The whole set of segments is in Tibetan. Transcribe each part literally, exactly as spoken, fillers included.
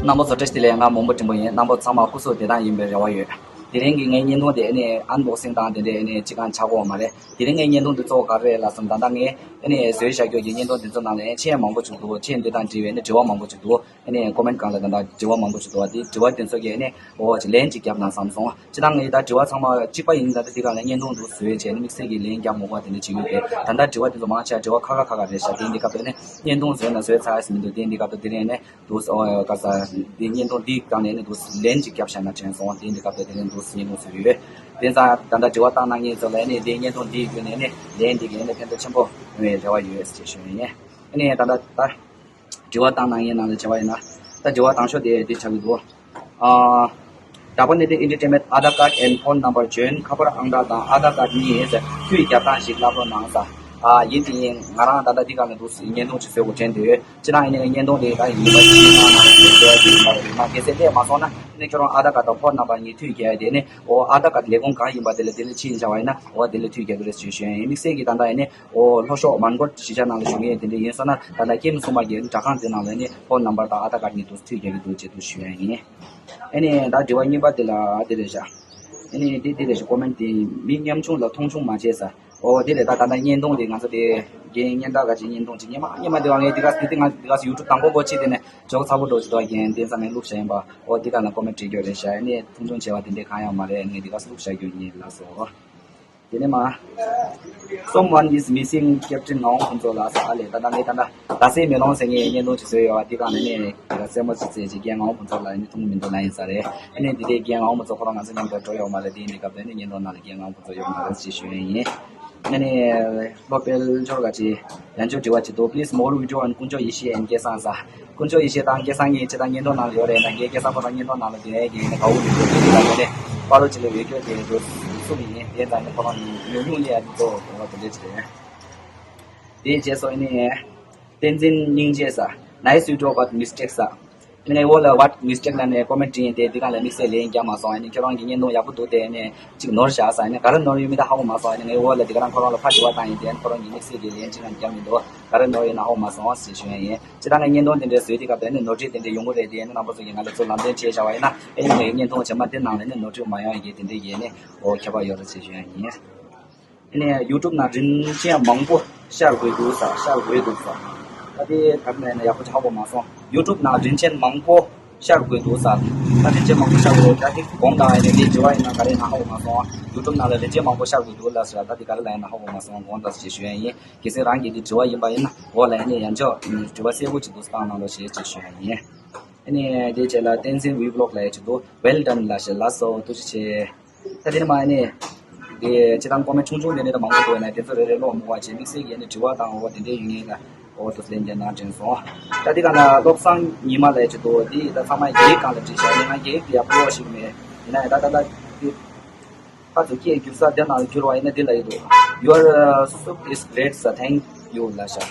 རྣམ་པ་ཚོ་བཀྲ་ཤིས་བདེ་ལེགས། ང་མོན་པོ་འབྲིང་པོ་ཡིན། རྣམ་པ་ཚང་མ་སྐུ་གཟུགས་བདེ་ཐང་ཡིན་པའི་རེ་བ་ཡོད། དེ་རིང་གི་ངའི་བརྙན་ཐུང་དེ་ཨ་ནི་ཨན་བོག་སིང་དང་དེ་འདྲའི་ཨ་ནི་ཅི་གང་ཆགས་ཀྱི་ཡོད་མ་རེད། དེ་རིང་ངའི་བརྙན་ཐུང་དེ་གཙོ་བོ་ག་རེ་རེད་ལབ་སོང་ན། ད་ལྟ་ངས་ཨ་ནི་བཟོས་བཞག་རྒྱུ་གི་བརྙན་ཐུང་དེ་ཚོ་ནང་ལ་མཆན་མང་པོ་ཅིག་འདུག་མཆན་འདི་དང་འབྲེལ་བའི་ཨ་ནི་དྲི་བ་མང་པོ་ཅིག་འདུག་ཨ་ནི་ཀོ་མེན་ཊི་སྒང་ལ་ད་ལྟ་དྲི་བ་མང་པོ་ཞིག་འདུག་བ། དེ་དྲི་བ་དེ་ཚོ་གི་ཨ་ནི་འོ་ཅིག་ལན་ཅིག་བརྒྱབ་ན་བསམ་སོང་། སྤྱིར་བཏང་ངས་ད་དྲི་བ་ཚང་མ་གཅིག་པ་ཡིན་ད་ལྟ་དེ་ག་ལ་བརྙན་ཐུང་འདུག་བཟོས་བྱས་ནས་དམིགས་བསལ་གྱི་ལན་རྒྱབ་མ་དགོས་པ་དེ་འདྲ་བྱེད་ཀྱི་ཡོད་པས། ད་ལྟ་དྲི་བ་དེ་ཚོ་མང་ཆེ་བ་དྲི་བ་ཁག་ཁག་ཁག་ཁག་རེད་ཤག་དེ་འདི་སྐབས་དུ་ནི་བརྙན་ཐུང་བཟོས་ན་བཟོས་ཚར་ཡ་ཟིན་མི་འདུག་དེ་འདི་སྐབས་དུ་དེ་རིང་ནས་འདུག་ཨོ་ག་ས་འདི་བརྙན་ཐུང་འདིའི་སྒང་ནས་ནི་འདུག་ལན་ཅིག་བརྒྱབ་བཞག་ན་དྲན་སོང་། དེ་འདི་སྐབས་དུ་དེ་རིང་འདུག་བརྙན་ཐུང་བཟོས་ཡོད། དེ་ཙང་ད་ལྟ་དྲི་བ་བཏང་གནང་མཁན་ཚོ་ལ་ནི་དེ་བརྙན་ཐུང་འདིའི་བརྒྱུད་ནས་ནི་ལན་འདི་གའི་ནི་ཕན་ཐོགས་ཆེན་པོ་ཡོང་བའི་རེ་བ་ཡོད་ཅེས་ཞུ་ཡིན། ཨ་ནི་ད་ལྟ་ད། དྲི་བ་བཏང་གནང་མཁན་ནང་ལ་བྱ་བ་ཡིན་ན། ད་དྲི་བ་དང་ཤོས་དེ་འདི་ཆགས་ཀྱི་འདུག་ཨ། Dapanetic Entertainment Aadhaar card and phone number join ཁ་པར་ཨང་གྲངས་དང་ཨ་དྷར་ཀར་གཉིས་མཐུད་རྒྱག་སྟངས་ཤིག་བསླབ་རོགས་གནང་ཟེར། ཨ་ཡིན་དེ་ཡིན། ང་རང་ད་ལྟ་འདི་ག་ནས་འདུག་བརྙན་ཐུང་ཅིག་བཟོ་དགོས་དྲན་འདུག་སྤྱིར་བཏང་ཡིན་ནའི་བརྙན་ཐུང་དེ་ད་ཡིན་པ་ཞིག་ཡིན་ན་ནང་བཟོ་ཡ་ཡིན་པ་རེད། མ་གལ་སྲིད་སླེབས་མ་སོང་ན་ནི་ཁྱོད་རང་ཨ་དྷར་ཀར་དང་ཕོན་ནམ་བར་གཉིས་མཐུད་རྒྱག་ཡ་དེ་ནི་འོ་ཨ་དྷར་ཀར་ལས་ཁུངས་གང་ཡིན་པ་དེ་ལ་དེ་ལ་ཕྱིན་བྱ་བ་ཡིན་ན་འོ་དེ་ལ་མཐུད་རྒྱག་གི་རེད་ཞུ་ཞུ་ཡ་ཡིན། དམིགས་བསལ་གྱི་ད་ལྟ་ཡིན་ནི། ཨོ་ལྷོ་ཕྱོགས་མོན་གྷོ་གཞིས་ཆགས་ནང་ལ་བཞུགས་མཁན་དེ་འདྲ་ཡིན་སོང་ན་ད་ལྟ་ཀེམ་སྲུང་མ་གི་དྲ་ཁང་དེ་ནང་ལ་ནི་ཕོན་ནམ་བར་དང་ཨ་དྷར་ཀར་གཉིས་འདུག་མཐུད་རྒྱག་གི་འདུག་ཅེས་འདུག་ཞུ་ཡ་ཡིན། ཨ་ནི་ད་དྲི་བ་གཉིས་པ་དེ་ལ་དེ་རེད་ཤག་ཨ་ནི་དེ་དེ་རེད་ཤག་ཀོ་མེན་ཊི་དེ་མི་ཉམ་ཆུང་ལ་མཐོང་ཆུང་མ་བྱེད་ཟེར། ཨོ་དེ་རེད། ད་ད་ལྟ་བརྙན་ཐུང་དེ་ང་ཚོ་དེ་རྒན་སྙན་གྲགས་ག་ཅིག་བརྙན་ཐུང་ཅིག་སྙན་མ་སྙན་མ་དེ་བ་ངས་དེ་ག་དེ་དེ་ང་དེ་ག་ཡུ་ཊུབ་དང་པོ་འགོ་ཕྱིས་དེ་ནས་ཇོག་ཚ་པོ་འགྲོ་ཅིག་འདུག་རྒན་དེ་ཚང་མས་བླུགས་བཞག་ཡིན་པ། ཨོ་དེ་ག་ལ་ཀོ་མེན་ཊི་བྲིས་རྒྱུ་རེད་ཤག་ཨ་ནི་མཐོང་ཆུང་བྱས་པ་དེ་འདྲས་གང་ཡང་མ་རེད། ངས་དེ་ག་བླུགས་བཞག་རྒྱུ་ཡིན། ལགས་སོ། དེ་ནས་མ། Someone is missing Captain ངག་དབང་ཕུན་ཚོགས་ལགས་ཟེར། ཨ་ལས་ད་ལྟ་ངས་ད་ལྟ་རྡ་སའི་མེ་ལོང་ཟེར་མཁན་བརྙན་ཐུང་ཅིག་བཟོས་ཡོད་པ། འདི་སྒང་ནས་ནས་རྩེད་མོ་ཅིག་རྩེད་ཅིག་རྒན་ངག་དབང་ཕུན་ཚོགས་ལགས་ནི་མཐོང་མི་འདུག་ལབ་ཡིན་ས་རེད། ཨ་ནི་འདི་དེ་རྒན་ངག་དབང་ཕུན་ཚོགས་ཁོ་རང་ང་ཚོ་མཉམ་དུ་འགྲོ་ཡོད་མ་རེད། དེ་ཡིན་དུས་སྐབས་དེ་ནས་བརྙན་ཐུང་ནང་ལ་རྒན་ངག་དབང་ཕུན་ཚོགས་ཡོད་མ་རེད་ཅེས་ཞུ་ཡ་ཡིན། ཨ་ནི་བློ་དཔལ་འབྱོར་ག་ཅིག་ཡང་བསྐྱར་དྲི་བ་ཅིག་འདུག Please more video on དཀོན་མཆོག་ཡེ་ཤེས་and སྐལ་བཟང་ཟེར། དཀོན་མཆོག་ཡེ་ཤེས་དང་སྐལ་བཟང་གཉིས་ཅི་ལྟར་བརྙན་ཐུང་ནང་ལ་ཡོད་རེད་ན། ངའི་སྐལ་བཟང་ཁོ་རང་བརྙན་ཐུང་ནང་ལ་དེ་ཡང་ཡིན་ན་དགའ་བོ་མི་འདུག་དེ་ལ་དེ་ནས་པ་ལོ་ཅི་ལ་འོས་སྐྱོར་དེ་འགྲོ་སུ་ཡིན་དེ་ཙང་ནི་ཁོ་རང་ཉུང་ཉུང་ལས་ཡ་འདི་ཚོ་དགོངས་པ་དེ་འདྲ་ཅི་རེད། དེའི་རྗེས་སུ་ནི་བསྟན་འཛིན་སྙིང་རྗེ་ཟེར། Nice video but mistake ཟེར། ངའི་འོག་ལ་what mistake ལབ་ནས་ཀོ་མེན་ཊི་བྲིས་ཡིན་ཏེ་འདི་ག་ལ་དམིགས་བསལ་ལན་རྒྱག་མ་སོང་། ཨ་ནི་ཁྱོད་རང་གི་བརྙན་ཐུང་ཡག་པོ་འདུག་དེ་ནས་ཅིག་ནོར་བཞག་ཟེར། ཨ་ནི་ག་རེ་ནོར་ཡོད་མེད་ད་ཧ་གོ་མ་སོང་། ཨ་ནི་ངའི་འོག་ལ་འདི་ག་རང་ཁོ་རང་ལ་ཕར་དྲི་བ་བཏང་ཡིན་ཏེ་ཨ་ནི་ཁོ་རང་གི་དམིགས་བསལ་གྱི་ལན་ཅི་གང་རྒྱག་མི་འདུག་ག་རེ་ནོར་ཡོད་ན་ཧ་གོ་མ་སོང་ཞེས་ཞུ་ཡ་ཡིན། སྤྱིར་བཏང་ངས་བརྙན་ཐུང་དེ་འདྲའི་བཟོས་དུས་སྐབས་དེ་ནི་ནོར་འཁྲུལ་དེ་འདྲའི་ཡོང་གི་རེད་དེ། ཨ་ནི་རྣམ་པ་ཚོ་གིས་ང་ལ་ཚུར་ལམ་སྟོན་བྱས་བཞག་པ་ཡིན་ན་ཨེ་ཡིན་ངའི་བརྙན་ཐུང་རྗེས་མ་དེ་ནང་ལ་ནི་ནོར་འཁྲུལ་མ་ཡོང་ཡ་གི་དེ་འདྲའི་ཡས་ནི་འོ་ཁྱད་པར་ཡོད་རེད་ཅེས་ཞུ་ཡ་ཡིན། ཨ་ནི་ཡུ་ཊུབ་ནང་རིན་ཆེན་མང་པོ་ཤར་དགོས་འདུག་ཟེར། ཤར་དགོས་འདུག་ཟེར། ད་དེ་ག་རེ་ལབ་ན་ཡག་པོ་ཧ་གོ་མ་སོང་། ཡུ་ཊུབ་ནང་རིན་ཆེན་མང་པོ་ཤར་དགོས་འདུག་ཟེར། ད་རིན་ཆེན་མང་པོ་ཤར་དགོས། ད་དེ་དགོངས་དག་ཨ་ནི་དེ་དྲི་བ་ཡིན་ན་ག་རེ་ན་ཧ་གོ་མ་སོང་། ཡུ་ཊུབ་ནང་ལ་རིན་ཆེན་མང་པོ་ཤར་དགོས་འདུག་ལབ་ཟེར། ད་དེ་ག་རེ་ལབ་ཡིན་ན་ཧ་གོ་མ་སོང་། དགོངས་དག་ཞེས་ཞུ་ཡ་ཡིན། གལ་སྲིད་རང་གིས་དེ་དྲི་བ་ཡིན་པ་ཡིན་ན་འོག་ལ་ཨ་ནི་ཡང་བསྐྱར་དྲི་བ་གསལ་པོ་ཅིག་འདུག་བཏང་གནང་རོགས་ཞེས་ཅེས་ཞུ་ཡ་ཡིན། ཨ་ནི་དེ་རྗེས་ལ་བསྟན་འཛིན་ཝི་བི་ལོག་ལབ་ཡ་ཅིག་འདུག Well done ལབ་ཞེས། ལགས་སོ། ཐུགས་རྗེ་ཆེ། ད་དེ་ནས་མ་ནི། དེ་སྤྱིར་བཏང་ཀོ་མེན་ཊི་ཆུང་ཆུང་དེ་འདྲ་མང་པོ་འདུག་ན་དེ་ཚོ་རེ་རེ་ཀློག་མི་དགོས་པ་བྱས་དམིགས་བསལ་གྱི་ནི་དྲི་བ་དང་འོ་དེ་འདྲའི་ཡོད་ངེས་ལ་འོ་དུ་ལན་རྒྱག་གནང་དྲན་སོང་། ད་དེ་ག་ན་བློ་བཟང་ཉི་མ་ལབ་ཅིག་འདུག་དེ་ད་ཚང་མ་རྒྱའི་སྒང་ལ་བྲིས་ཤག་ཡིན་ན་རྒྱའི་ཡག་པོ་ཞིག་མེད། ཡིན་ན་ད་ད་ད་དེ་ཕར་ཚུར་སྐད་བསྒྱུར་ས་དེ་ནང་ལ་བསྒྱུར་བ་ཡིན་ན་འདི་ལ་ཡོད་འདུག Your uh, soup is great sir, thank you ལབ་ཤག་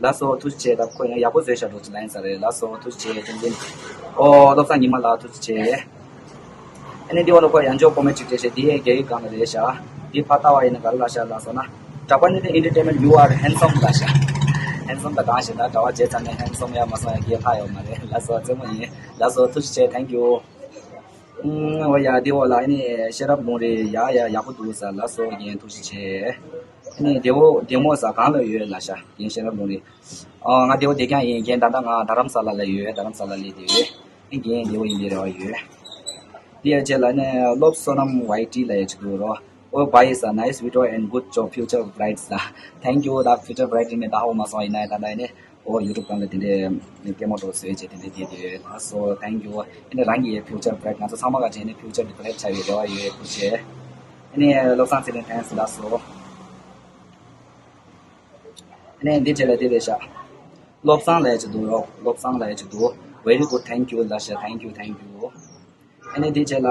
ལགས་སོ། ཐུགས་རྗེ་ཆེ། ད་ཁོ་ཡང་ཡག་པོ་བཟོས་ཤག་འགྲོ་ཅི་ལན་ས་རེད། ལགས་སོ། ཐུགས་རྗེ་ཆེ། བསྟན་འཛིན། ཨོ་བློ་བཟང་ཉི་མ་ལགས་ཐུགས་རྗེ་ཆེ། ཨ་ནི་འདི་བ་ལ་ཁོ་ཡང་ཅོག་ཀོ་མེན་ཊི་ཅིག་བྲིས་ཤག་འདི་ཡང་རྒྱ་ཡིག་སྒང་ལ་རེད་ཤག་འདི་ཕར་ལྟ་བ་ཡིན་ན་ག་རེ་ལབ་ཤག་ལབ་སོང་ན། Japanese entertainment you are handsome ལབ་ཤག Handsome ད་གང་ཞིག་ད་གྲྭ་པ་བྱས་ཙང་ནས་handsome ཡ་མ་སོང་ཡ་རྒྱལ་ལྷག་ཡོད་མ་རེད། ལགས་སོ། རྩེད་མོ་ཡིན། ལགས་སོ། ཐུགས་རྗེ་ཆེ། Thank you། ཨུམ། འོ་ཡ་འདི་འོ་ལ་ཨ་ནི་ཤེས་རབ་ལུང་རིགས་ཡ་ཡ་ཡག་པོ་འདུག་ཟེར། ལགས་སོ་རྒན་ཐུགས་རྗེ་ཆེ། ཨ་ནི་བདེ་བོ་བདེ་མོ་ཟེར་གང་ལ་ཡོད་ལབ་ཤག་རྒན་ཤེས་རབ་ལུང་རིགས། ཨ་ང་བདེ་བོ་བདེ་རྐྱང་ཡིན། རྒན་ད་ལྟ་ང་རྡ་རམ་ས་ལ་ལ་ཡོད། རྡ་རམ་ས་ལ་སླེབས་བསྡད་ཡོད། ཨ་རྒན་བདེ་བོ་ཡིན་པའི་རེ་བ་ཡོད། འདི་ཡ་རྗེས་ལ་ནི་བློ་བཟང་བསོད་ནམས་ཝའི་ཊི་ལབ་ཡ་ཅིག་འདུག་རོ། Oh bye sir, nice video and good job, future bright sir. Thank you. ད་future bright ཡིན་མིན་ད་ཧ་གོ་མ་སོང་ཡིན་ན་ད་ལྟ་ཡིན་ནི། ཨོ་ཡུ་ཊུབ་སྒང་ལ་དེ་འདྲའི་སྐད་མོ་འགྲོ་བཟོས་བྱས་དེ་འདྲའི་བསྡད་དེ་ཡོད། ལགས་སོ། Thank you། ཨ་ནི་རང་གི་future bright ང་ཚོ་ཚང་མ་ག་བྱས་ནས་future་དེ་bright ཆགས་པའི་རེ་བ་ཡོད། ཐུགས་རྗེ་ཆེ། ཨ་ནི་བློ་བཟང་ཚེ་རིང་thanks ལགས་སོ། ཨ་ནི་འདི་བྱས་ལ་དེ་རེད་ཤག་བློ་བཟང་ལབ་ཡ་ཅིག་འདུག་རོ། བློ་བཟང་ལབ་ཡ་ཅིག་འདུག Very good, thank you ལབ་ཤག Thank you, thank you། ཨ་ནི་དེ་རྗེས་ལ།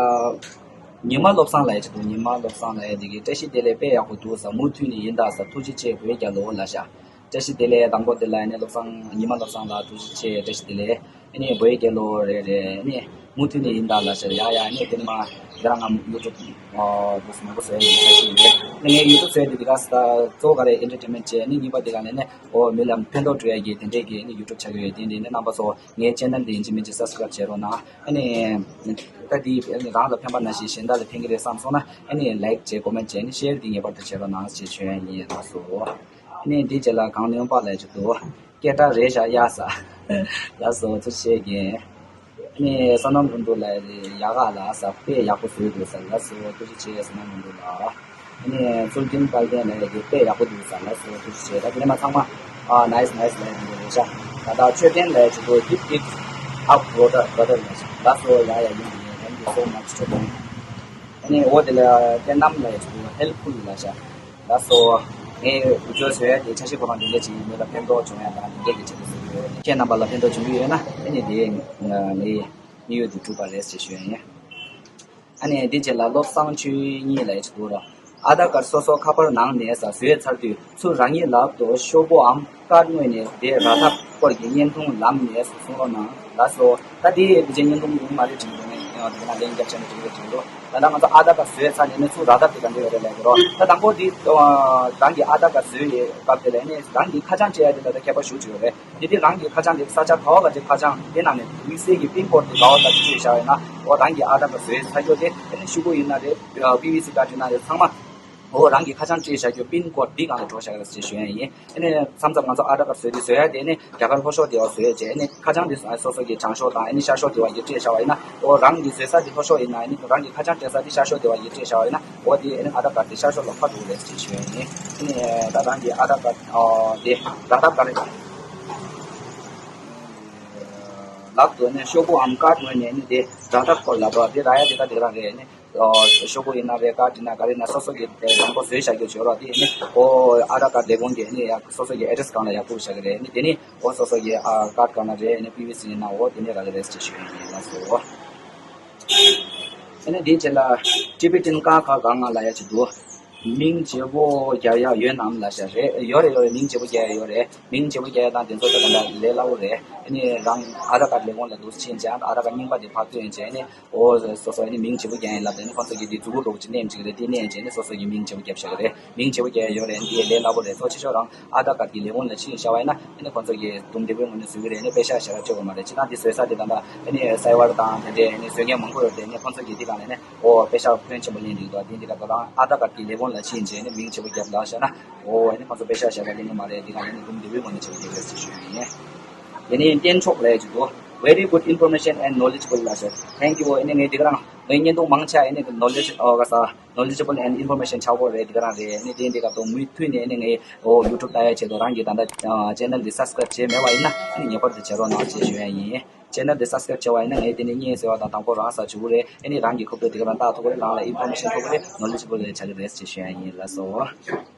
ཉི་མ་བློ་བཟང་ལབ་ཡ་ཅིག་འདུག་ཉི་མ་བློ་བཟང་ལབ་ཡ་དེ་གིས་བཀྲ་ཤིས་བདེ་ལེགས། དཔེ་ཡག་པོ་འདུག་ཟེར། མུ་མཐུད་ནས་ཡིན་ད་ཟེར། ཐུགས་རྗེ་ཆེ། བོད་རྒྱལ་ལོ་ལབ་ཤག་བཀྲ་ཤིས་བདེ་ལེགས། དང་པོ་དེ་ལ་ཨ་ནི་བློ་བཟང་ཉི་མ་བློ་བཟང་ལགས་ཐུགས་རྗེ་ཆེ། བཀྲ་ཤིས་བདེ་ལེགས། ཨ་ནི་བོད་ཡིག་སྐད་ལོ་རེད་རེད། ཨ་ནི་མུ་མཐུད་ནས་ཡིན་ད་ལ་ཤར་ཡ་ཡ། ཨ་ནི་དེ་ནི་མ་དེ་རང་ང་ཡུ་ཊུབ་ཨོ་འདུག་སེ་མང་པོ་བཟོས་ཡིན་ཤེས་ཡིན། ཨ་ནི་ངས་ཡུ་ཊུབ་བཟོས་དེ་དེ་ག་ས་གཙོ་བོ་ག་རེ་ཨེན་ཊར་ཊེན་མེན་ཊི་བྱས། ཨ་ནི་གཉིས་པ་དེ་ག་ནས་ནི་ཨོ་མི་ལ་ཕན་ཐོགས་སྤྲོད་ཡ་གི་དེ་འདྲས་ཀྱི་ཨ་ནི་ཡུ་ཊུབ་ཆགས་ཀྱི་ཡོད། དེ་འདྲས་ནི་རྣམ་པ་ཚོ་ངའི་ཅེ་ནལ་དེ་ཡིན་གཅིག་མིན་གཅིག་སབ་སི་ཀ་རབ་བྱེད་རོགས་གནང་། ཨ་ནི་ད་དེ་ཨ་ནི་རང་ལ་ཕན་པ་ནང་བཞིན་གཞན་དག་ལ་ཕན་གྱི་རེད་བསམ་སོང་ན། ཨ་ནི་ལའིཀ་བྱས། ཀོ་མེན་ཊི་བྱས། ཨ་ནི་ཤེར་དེ་ངེས་པར་དུ་བྱེད་རོགས་གནང་ཞེས་ཞུ་ཡ་ཡིན། ལགས་སོ། ཨ་ནི་དེ་རྗེས་ལ་གངས་སྨྱོན་པ་ལ་ཅིག་འདུག་སྐད་གྲགས་རེད་ཤག་ཡ་ས། ལགས་སོ། ཐུགས་རྗེ་ཆེ་རྒན། ཨ་ནི་བསོད་ནམས་རིན་པོ་ལགས་ཡག་ག་ལ་ས། དཔེ་ཡག་པོ་བཟོས་འདུག་ས། ལགས་སོ། ཐུགས་རྗེ་ཆེ་བསོད་ནམས་རིན་པོ་ལགས། ཨ་ནི་ཚུལ་ཁྲིམས་དཔལ་ལྡན་ལགས་ཀྱིས་དཔེ་ཡག་པོ་འདུག་ས། ལགས་སོ། ཐུགས་རྗེ་ཆེ། ད་དེ་ནས་མ་ཚང་མ་ཨ་nice nice་ལབ་ཡ་འདུག་རེད་ཤག་ད་ད་ཆོས་ལྡན་ལགས་ཀྱིས་འདུག keep it up brother brother་ལབ་ཤག་ལགས་སོ། ཡ་ཡ་ཡིན་འདུག Thank you so much ཆོས་ལྡན། ཨ་ནི་འོ་དེ་ལ་བསྟན་རྣམ་ལགས་ཀྱིས་འདུག་helpful་ལབ་ཤག་ལགས་སོ། ངས་འུ་ཚོའི་བཟོ་ཡ་དེ་ཆ་ཤས་ཁོ་རང་དེ་འདྲ་ཅིག་མི་ལ་ཕན་ཐོགས་བྱུང་ཡ་དང་དེ་འདྲ་གི་ཆེད་དུ་བཟོས་ཡོད། ཁྱེད་རྣམ་པ་ལ་ཕན་ཐོགས་བྱུང་གི་ཡོད་ན་ཨ་ནི་དེ་ངའི་དམིགས་ཡུལ་དེ་གྲུབ་པ་རེད་ཅེས་ཞུ་ཡ་ཡིན། ཨ་ནི་དེ་རྗེས་ལ་བློ་བཟང་ཆོས་ཉིད་ལགས་ཀྱིས་འདུག་ར། ཨ་དྷར་ཀར་སོ་སོ་ཁ་པར་ནང་ནས་ས་བཟོས་ཚར་དུས་ཚུར་རང་ཉིད་ལག་ཏུ་ཤོག་བུའམ་ཀར་དངོས་ནས་དེ་རག་ཐབས་སྐོར་གྱི་བརྙན་ཐུང་ལམ་ནས་སུ་གསུང་རོགས་གནང་། ལགས་སོ། ད་དེ་ཡི་བརྙན་ཐུང་ཡོང་མ་རེད་དྲན་འདུག་ནས་དེ་ན་ལན་རྒྱབ་བྱས་ནས་དྲན་རེད་དྲན་འདུག་ད་ལྟ་ང་ཚོ་ཨ་དྷར་ཀར་བཟོས་ཚར་ནས་ནི་ཚུར་རག་ཐབས་དེ་ག་འདྲ་ཡོད་རེད་ལབ་དགོས་རོགས། ད་དང་པོ་དེ་རང་གི་ཨ་དྷར་ཀར་བཟོས་ཡོད་སྐབས་དེ་ལ་ནི་རང་གི་ཁ་བྱང་སྤྲད་ཡ་དེ་ད་ལྟ་ཁྱད་པར་ཞུ་བྱུང་ཡོད་རེད། དེ་དུས་རང་གི་ཁ་བྱང་དེ་ས་ཆ་ག་བ་ག་ཅིག་ཁ་བྱང་དེ་ནང་ནས་དམིགས་བསལ་གྱི་པིན་ཀོཌ་དེ་ག་བ་ག་ཅིག་སྤྲད་བཞག་ཡོད་ན། འོ་རང་གི་ཨ་དྷར་ཀར་བཟོས་ཚར་རྒྱུ་དེ་ཨ་ནི་ཤོག་གུ་ཡིན་ན་རེད། པི་ཝི་སི་ཀར་ཌི་ཡིན་ན་རེད། ཚང་མ་འོ་རང་གི་ཁ་བྱང་སྤྲད་བཞག་རྒྱུ་པིན་ཀོཌ་འདི་སྒང་ལ་འགྲོ་བཞག་ཡོད་ཅེས་ཞུ་ཡ་ཡིན། ཨ་ནི་མཚམས་མཚམས་ང་ཚོ་ཨ་དྷར་ཀར་བཟོས་དུས་བཟོ་ཡ་དེ་ནི་རྒྱ་གར་ལྷོ་ཕྱོགས་དེ་བ་བཟོས་ཡོད་ཅེས། ཨ་ནི་ཁ་བྱང་དེ་སོ་སོ་གི་བྱང་ཕྱོགས་དང་ཨ་ནི་ཤར་ཕྱོགས་དེ་བ་གི་སྤྲད་བཞག་པ་ཡིན་ན། འོ་རང་གི་བཟོ་ས་དེ་ལྷོ་ཕྱོགས་ཡིན་ན་ཨ་ནི་རང་གི་ཁ་བྱང་སྤྲད་ས་དེ་ཤར་ཕྱོགས་དེ་བ་གི་སྤྲད་བཞག་པ་ཡིན་ན། འོ་དེ་ཨ་ནི་ཨ་དྷར་ཀར་དེ་ཤར་ཕྱོགས་ལ་ཕར་འགྲོ་གི་རེད་ཅེས་ཞུ་ཡ་ཡིན། ཨ་ནི་ད་རང་གི་ཨ་དྷར་ཀར་ཨོ་དེ་རག་ཐབས་ག་རེ་ལག་ཏུ་ནི་ཤོག་བུའམ་ཀར་ངོས་ནས་ནི་དེ་རག་ཐབས་སྐོར་ལ་དོ་དེ་རག་ཡ་དེ་ད་དེ་རང་རེད། ནི་ཨོ་ཤོག་བུ་ཡིན་ན་རེད། ཀར་ཡིན་ན་ག་རེ་ཡིན་ན་སོ་སོ་གི་དང་པོ་བཟོས་བཞག་རྒྱུ་བྱོས་རོགས། དེ་ནི་ཨོ་ཨ་དྷར་ཀར་ལས་ཁུངས་ཀྱི་ནི་ཡ་སོ་སོ་གི་ཨེ་ཌི་རེ་སི་སྒང་ལ་ཡ་བསྐུར་བཞག་གི་རེད། ནི་དེ་ནི་ཨོ་སོ་སོ་གི་ཨ་ཀར་སྒང་ལ་རེད། ནི་པི་ཝི་སི་ཡིན་ན་ཨོ་དེ་ནི་རག་གི་རེད་ཅེས་ཞུ་ཡ་ཡིན། ལགས་སོ། ཨ་ནི་དེའི་རྗེས་ལ་ཊི་བི་ཊན་ཀ་ཁ་ག་ང་ལབ་ཡ་ཅིག་འདུག་མིང་བརྗེ་པོ་རྒྱག་ཡ་ཡོད་ནམ་ལབ་ཤག་རེད། ཡོད་རེད་ཡོད་རེད། མིང་བརྗེ་པོ་རྒྱག་ཡ་ཡོད་རེད། མིང་བརྗེ་པོ་རྒྱག་ཡ་དང་དེ་ཚོ་ད་ག་འདྲ་ལས་སླ་པོ་རེད། ཨ་ནི་རང་ཨ་དྷར་ཀར་ལས་ཁུངས་ལ་འདུག་ཕྱིན་བྱས་ཨ་དྷར་ཀར་རྙིང་པ་དེ་ཕར་བསྐྱོན་བྱས་ནས་ཨོ་སོ་སོ་ཨ་ནི་མིང་བརྗེ་པོ་རྒྱག་ཡིན་ལབ། ཨ་ནི་ཁོང་ཚོ་གིས་དེ་མཛུབ་གུ་རྡོག་ཅིག་མནན་བྱས་རེད། དེ་མནན་བྱས་ནས་སོ་སོ་གི་མིང་བརྗེ་པོ་རྒྱབ་བཞག་གི་རེད། མིང་བརྗེ་པོ་རྒྱག་ཡ་ཡོད་རེད། འདི་ལས་སླ་པོ་རེད། ཚོ་ཆེ་ཤོས་རང་ཨ་དྷར་ཀར་གྱི་ལས་ཁུངས་ལ་ཕྱིན་བཞག་པ་ཡིན་ན་ཨ་ནི་ཁོང་ཚོ་གིས་དུམ་བདེ་པོའི་ངང་ནས་བཟོ་གི་རེད། ཨ་ནི་པེ་ཤག་ཞེ་དྲག་སྤྲོད་དགོས་མ་རེད། སྤྱིར་བཏང་འདི་བཟོ་ས་དེ་ད་ལྟ་ཨ་ནི་སའི་བར་དང་དེ་འདྲའི་ཨ་ནི་བཟོ་མཁན་མང་པོ་ཡོད་དེ། ཨ་ནི་ཁོང་ཚོ་གིས་འདི་སྒང་ལ་ཨ་ནི་ཨོ་པེ་ཤག་ཕོན་ཆེན་པོ་ལེན་འདུག་ད་དེ་འདི་ལ་ཁོ་རང་ཨ་དྷར་ཀར་གྱི་ལས་ཁུངས་ལ་ཕྱིན་བྱས་ཨ་ནི་མིང་བརྗེ་པོ་བརྒྱབ་ལབ་བཞག་ན་ཨོ་ཨ་ནི་ཁོང་ཚོ་པེ་ཤག་ཞེ་དྲག་ལེན་གི་མ་རེད། འདི་སྒང་ལ་ཨ་ནི་དུམ་བདེ་པོའི་ངང་ནས་བྱེད་དགོས་རེད་ཟེར་ཞུ་ཡ་ཡིན། དེ་ནས་བསྟན་མཆོག་ལབ་ཡ་ཅིག་འདུག Very good information and knowledgeable ལབ་བཞག Thank you. ཨ་ནི་ངས་འདི་ག་རང་ངའི་བརྙན་ཐུང་མང་ཆེ་ཨ་ནི་ནོ་ལེ་ཇི་ཨོ་ག་ས་knowledgeable and information ཆགས་པོ་རེད། འདི་ག་རང་རེད། ཨ་ནི་དེ་འདི་ག་དོ་མུ་མཐུད་ནས་ཨ་ནི་ངའི་ཨོ་ཡུ་ཊུབ་ལྟ་ཡ་ཆེད་དུ་རང་གི་ད་ལྟ་ཅེ་ནལ་འདི་སབ་སི་ཀ་རབ་བྱས་མེད་པ་ཡིན་ན་ཨ་ནི་ངེས་པར་དུ་བྱེད་རོགས་གནང་ཞེས་ཞུ་ཡ་ཡིན། ཅེ་ནལ་འདི་སབ་སི་ཀ་རབ་བྱས་པ་ཡིན་ན་ངས་དེ་ནས་བརྙན་བཟོས་པ་དང་དང་པོ་རང་ས་བྱུང་རེད། ཨ་ནི་རང་གི་ཁ་ཐུག་འདི་ག་རང་ལྟ་ཐུབ་རེད། རང་ལ་ཨིན་ཕོར་མེ་ཤན་ཐོབ་རེད། ནོ་ལེ་ཇི་བལ་ཆགས་ཀྱི་རེད་ཞེས་ཞུ་ཡ་ཡིན། ལགས་སོ།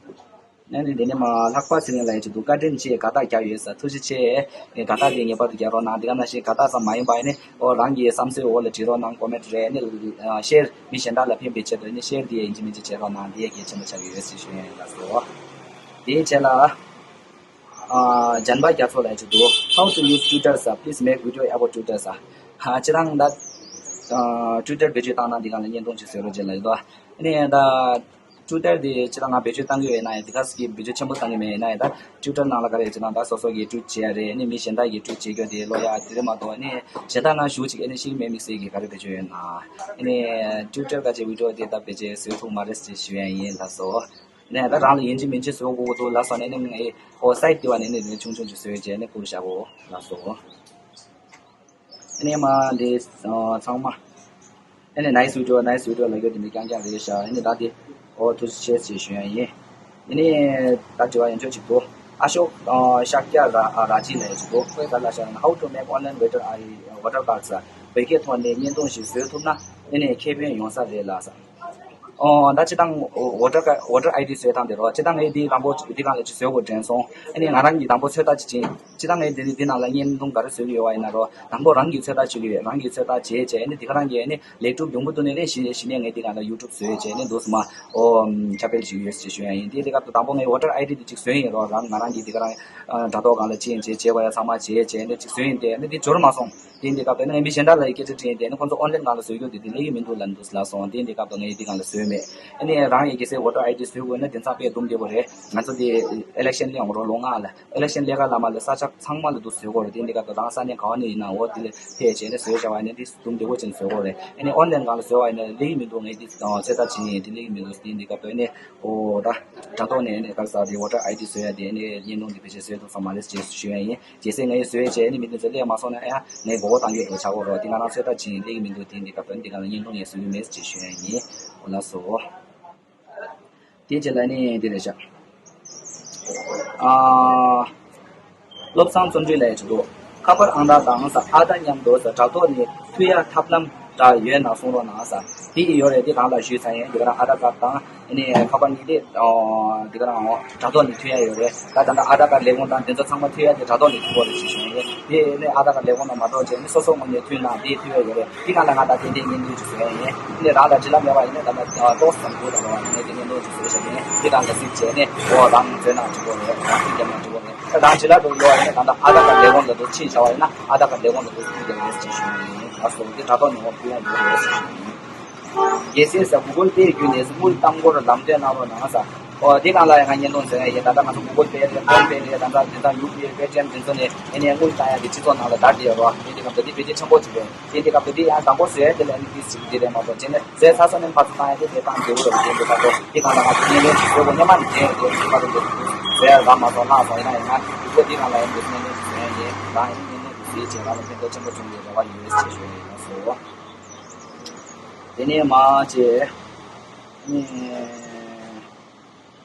ཨ་ནི་དེ་ནས་མ་ལྷག་པ་ཚེ་རིང་ལགས་ཡིན་གྱི་འདུག་བཀའ་དྲིན་ཆེ། དགའ་རྟགས་རྒྱག་ཡོད་ས། ཐུགས་རྗེ་ཆེ། ངས་དགའ་རྟགས་དེ་ངེས་པར་དུ་རྒྱག་རོགས་གནང་། དེ་ག་ནང་བཞིན་དགའ་རྟགས་ཙམ་མ་ཡིན་པ་ཡིན་ནི་ཨོ་རང་གི་བསམ་ཚུལ་འོག་ལ་བྲིས་རོགས་གནང་། ཀོ་མེན་ཊི་རེད། ཨ་ནི་ཤེར་མི་གཞན་དག་ལ་ཕན་པའི་ཆེད་དུ་ཨ་ནི་ཤེར་དེ་ཡིན་གཅིག་མིན་གཅིག་བྱེད་རོགས་གནང་། དེ་ཡས་གལ་ཆེན་པོ་ཆགས་ཀྱི་ཡོད་ཟེར་ཞུ་ཡ་ཡིན། ལགས་སོ། དེའི་ཆེད་ལ་ཨ་ལྗན་པ་རྒྱ་མཚོ་ལགས་ཡིན་གྱི་འདུག How to use Twitter sir? Please make video about Twitter sir. ཨ་ཁྱེད་རང་ད་ཨ་ཊུའི་ཊར་བེད་སྤྱོད་བཏང་ན་འདི་ག་ལ་བརྙན་ཐུང་ཅིག་བཟོས་རོགས་བྱེད་ལབ་ཡོད་དོ། ཨ་ནི་ད་ཊུའི་ཊར་དེ་ཅི་ལ་ང་བེད་སྤྱོད་བཏང་གི་ཡོད་ན་ཡང་དེ་ག་ཟེ་གི་བེད་སྤྱོད་ཆེན་པོ་བཏང་གི་མེད། ཡིན་ན་ཡང་ད་ཊུའི་ཊར་ནང་ལ་ག་རེ་ཡོད་ཅེ་ན་ད་སོ་སོ་གི་ཊུའིཊ་བྱེད་ཡ་རེད། ཨ་ནི་མི་གཞན་དག་གི་ཊུའིཊ་བྱེད་རྒྱུ་དེ་ཀློག་ཡ་དེ་རེད་མ་གཏོགས། ཨ་ནི་གཞན་དག་ནང་ཞུགས་ཅིག་ཨ་ནི་ཤེས་ཀྱི་མེད་དམིགས་བསལ་གྱི་ག་རེ་བེད་སྤྱོད་ཡོད་ན། ཨ་ནི་ཊུའི་ཊར་ག་ཅེ་བི་ཌི་ཡོ་དེ་ད་བེད་སྤྱོད་བཟོ་ཐུབ་མ་རེད་ཅེས་ཞུ་ཡ་ཡིན། ལགས་སོ། ཨ་ནི་ད་རང་ལ་ཡིན་གཅིག་མིན་གཅིག་བཟོ་དགོས་ཀྱི་འདུག་ལབ་སོང་ནས་ཨ་ནི་ངས་ཨོ་སའིཊ་དེ་བ་ནས་ཨ་ནི་ཆུང་ཆུང་ཅིག་བཟོས་བྱས་ཨ་ནི་བསྐུར་བཞག་གོ། ལགས་སོ། ཨ་ནི་མ་འདི་ཚང་མ། ཨ་ནི་nice video nice video ལབ་རྒྱུ་དེ་འདྲ་རྐྱང་རྐྱང་རེད་ཤག་ཨ་ནི་ད་དེ་ཨོ་ཐུགས་རྗེ་ཆེ་ཞེས་ཞུ་ཡ་ཡིན། ཨ་ནི་ད་དྲི་བ་ཡང་བསྐྱར་ཅིག་འདུག་ཨ་ཤོག་ཤཱཀྱ་ར་ར་ཇི་ལབ་ཡ་ཅིག་འདུག་ཁོས་ག་ལབ་ཤག་ན། How to make online voter I voter card sir? བོད་སྐད་ཐོག་ནས་བརྙན་ཐུང་ཞིག་བཟོས་ཐུབ་ན་ཨ་ནི་ཁེ་ཕན་ཡོང་ས་རེད་ལགས་སོ། ཨོ་ད་སྤྱིར་བཏང་ཝོ་ཊར་ཀ་ཝོ་ཊར་ཨའི་ཌི་བཟོས་སྟངས་དེ་རོ། སྤྱིར་བཏང་ངས་འདི་དང་པོ་འདི་སྒང་ལ་ཅིག་བཟོ་དགོས་དྲན་སོང་། ཨ་ནི་ང་རང་གིས་དང་པོ་ཚོད་ལྟ་ཅིག་བྱས། སྤྱིར་བཏང་ངས་འདི་འདི་ནང་ལ་བརྙན་ཐུང་ག་རེ་བཟོས་ཀྱི་ཡོད་པ་ཡིན་ན་རོ། དང་པོ་རང་གིས་ཚོད་ལྟ་བྱེད་ཀྱི་ཡོད། རང་གིས་ཚོད་ལྟ་བྱས་བྱས་ཨ་ནི་འདི་ག་རང་གིས་ཨ་ནི་ལེགས་གྲུབ་ཡོང་གི་འདུག་ནས་ལན་གཞི་གཞི་ནས་ངས་འདི་སྒང་ལ་ཡུ་ཊུབ་བཟོས་བྱས་ཨ་ནི་འདུག་སེ་མ་ཨོ་ཁྱབ་སྤེལ་བྱེད་ཀྱི་ཡོད་ཅེས་ཞུ་ཡ་ཡིན། དེ་དེ་སྐབས་དུ་དང་པོ་ངས་ཝོ་ཊར་ཨའི་ཌི་འདི་ཅིག་བཟོས་ཡིན་རོ། རང་ང་རང་གིས་འདི་ག་རང་དྲ་ཐོག་སྒང་ལ་ཅིག་བྱས་བྱས་པ་ཡ་ཚང་མ་བྱས་བྱས་ཨ་ནི་ཅིག་བཟོས་ཡིན། དེ་ཨ་ནི་འདི་འབྱོར་མ་སོང་། དེ་འདི་སྐབས་དེ་ནས་མི་གཞན་དག་ལ་ཡི་སྐད་ཆ་དྲིས་ཡིན། དེ་ནི་ཁོང་ཚོ་ཨོན་ལན་སྒང་ལ་བཟོ་རྒྱུ་དེ་དེ་ལེགས་ཀྱི་མི་འདུག་ལབ་འདུག་ལབ་སོང་། དེ་འདི་སྐབས་དུ་ངས་འདི་སྒང་ལ་བཟོས་མེད། ཨ་ནི་རང་ཡི་གེ་སའི་ཝོ་ཊར་ཨའི་ཌི་བཟོ་དགོས་ན་དེང་སང་དཔེ་སྡུག་བསྡད་པ་རེད། ང་ཚོ་དེ་ཨི་ལེག་ཤན་སླེབས་ཡོང་རོགས་ལོ་ལྔ་ལ་ཨི་ལེག་ཤན་སླེབས་ག་ལ་མ་ལ་ས་ཆ་ཚང་མ་ལ་འདུག་བཟོ་དགོས་རེད། དེ་འདི་སྐབས་དུ་རང་ས་གནས་ག་བ་ནས་ཡིན་ན་འོ་དེ་ལ་ཕེབས་བྱས་ནས་བཟོས་བྱ་བ་ཡིན་ན་དེ་སྡུག་བསྡད་པོ་ཅན་བཟོ་དགོས་རེད། ཨ་ནི་ཨོན་ལན་སྒང་ལ་བཟོས་པ་ཡིན་ན་ལེགས་ཀྱི་མི་འདུག་ངས་དེ་ཚོད་ལྟ་བྱས་ཡིན། དེ་ལེགས་ཀྱི་མི་འདུག་དེ་འདི་སྐབས་དུ་ཨ་ནི་ཨོ་ད་དྲ་ཐོག་ནས་ཨ་ནི་ག་ས་དེ་ཝོ་ཊར་ཨའི་ཌི་བཟོ་ཡ་དེ་ཨ་ནི་བརྙན་ཐུང་དེ་ཕལ་ཆེར་བཟོས་ཐུབ་ས་མ་རེད་ཅེས་ཞུ་ཡ་ཡིན། རྒྱལ་སྲས་ང་ཡིས་བཟོས་བྱས་ནི་མི་དེ་ཚོ་སླེབས་མ་སོང་ན་ཡང་ངས་མགོ་སྐོར་བཏང་རྒྱུ་འགྲོ་ཆགས་ཀྱི་རེད། དེ་ང་རང་ཚོད་ལྟ་བྱེད་ཡིན། སླེབས་ཀྱི་མི་འདུག་དེ་འདི་སྐབས་དོན་འདི་ག་ལ་བརྙན་ཐུང་ཡང་བཟོ་རྒྱུ་མེད་ཅེས་ཞུ་ཡ་ཡིན། འོ་ལགས་སོ། དེ་རྗེས་ལ་ནི་འདི་རེད་ཤག་ཨ། བློ་བཟང་བརྩོན་འགྲུས་ལགས་ཀྱིས་འདུག་ཁ་པར་ཨང་རྟགས་དང་ས་ཨ་དར་མཉམ་དུ་ས་དྲ་ཐོག་ནས་མཐུད་ཡ་ཐབས་ལམ་འདྲ་ཡོད་ན་གསུང་རོགས་གནང་ས། དེ་ཡི་ཡོད་རེད། དེ་གང་ལ་ཞུས་ཚར་ཡིན། འདི་ག་རང་ཨ་དར་ཀར་དང་ཨ་ནི་ཁ་པར་གཉིས་དེ་ཨོ་འདི་ག་རང་ཨོ་དྲ་ཐོག་ནས་མཐུད་ཡ་ཡོད་རེད། ད་ད་ལྟ་ཨ་དར་ཀར་ལས་ཁུངས་དང་དེ་ཚོ་ཚང་མ་མཐུད་ཡ་དེ་དྲ་ཐོག་ནས་མཐུད་དགོས་རེད་ཅེས་ཞུས་ཡིན། དེ་ནས་ཨ་དར་ཀར་ལས་ཁུངས་ནང་མ་གཏོགས་བྱས་ནས་སོ་སོ་ངོས་ནས་མཐུད་ན་དེ་མཐུད་ཡ་ཡོད་རེད། དེ་གང་ལ་ང་ད་ཏན་ཏན་བརྙན་ཐུང་ཅིག་བཟོ་ཡ་ཡིན། ཨ་ནི་རང་ལ་བྱིན་རླབས་ཡོད་པ་ཡིན་ན་ད་ལྟ་ཏོག་ཙམ་དགོས་དང་རོགས་ངས་དེ་བརྙན་ཐུང་ཅིག་བཟོས་བཞག་ཡིན། དེ་གང་ལ་གཟིགས་བྱས་ནས་ཨོ་རང་བཟོས་ན་འགྲིག་གོ་རེད། རང་མཐུད་རྒྱབ་ན་འགྲིག་གོ་རེད། ད་རང་བྱིན་རླབས་ཡོད་པ་ཡིན་ན་ད་ལྟ་ཨ་དར་ཀར་ལས་ཁུངས་ལ་འདུག་ཕྱིན་བཞག་པ་ཡིན་ན་ཨ་དར་ཀར་ལས་ཁུངས་ལ་འདུག་མཐུད་ཡ་ཡོད་ཅེས་ཞུ་ཡ་ཡིན། ཨ་སོ་དེ་དྲ་ཐོག་ནས་འོ་ཕུལ་ཡ་ཡོད་རེད། རྒྱལ་སྲས་ས་གུ་གལ་པེ་བརྒྱུད་ནས་དངུལ་གཏང་སྐོར་ལམ་སྟོན་གནང་རོགས་གནང་ས། ཨོ་དེ་གང་ལ་ཡང་ང་བརྙན་ཐུང་བཟོས་ཡ་ཡིན། ད་ལྟ་ང་ཚོ་གུ་གལ་པེ་རེད། ཕོན་པེ་རེད། ད་ལྟ་དེ་ཚོ་ཡུ་པི་ཨའི་པེ་ཊི་ཨེམ་དེ་ཚོ་ནས་ཨེ་ནས་དངུལ་གཏང་ཡ་དེ་སྤྱི་ཚོགས་ནང་ལ་དར་བསྡད་ཡོད་རོགས། དེ་དེ་གང་ལྟར་དེ་བེད་སྤྱོད་ཆེན་པོ་ཅིག་རེད། དེ་དེ་སྐབས་དེ་དེ་ཡང་དང་པོ་བཟོས་ཡ་དེ་ལ་ཨ་ནི་དེ་ཞིག་དེ་རེད་མ་གཏོགས་བྱས་ནས་བཟོས་ཚར་སོང་ནས་ཕར་ཚུར་བཏང་ཡ་དེ་དེ་བཏང་དགོས་རེད། དེ་འདྲ་ད་དོ་དེ་གང་ལ་ང་ཚོ་བརྙན་ལེན་ཞིག་བཟོས་དགོས་སྙམ་མ་ནས་བྱས་ཡོད་དེ་ཕར་ཚུར་བཟོས་ཡ་རག་མ་སོང་ལྷག་སོང་། ཡིན་ན་ཡང་ང་དུས་ཚོད་དེ་གང་ལ་ཡང་འདུག་བརྙན་ལེན་ཞིག་བཟོས་ཡ་ཡིན། རང་ཡང་བརྙན་ལེན་ཞིག་བཟོས་བྱས་རང་ལ་ཕན་ཐོགས་ཆེན་པོ་བྱུང་བའི་རེ་བ་ཡོད་ཅེས་ཞུ་ཡ་ཡིན། ལགས་སོ། དེ་ནས་མ་བྱས།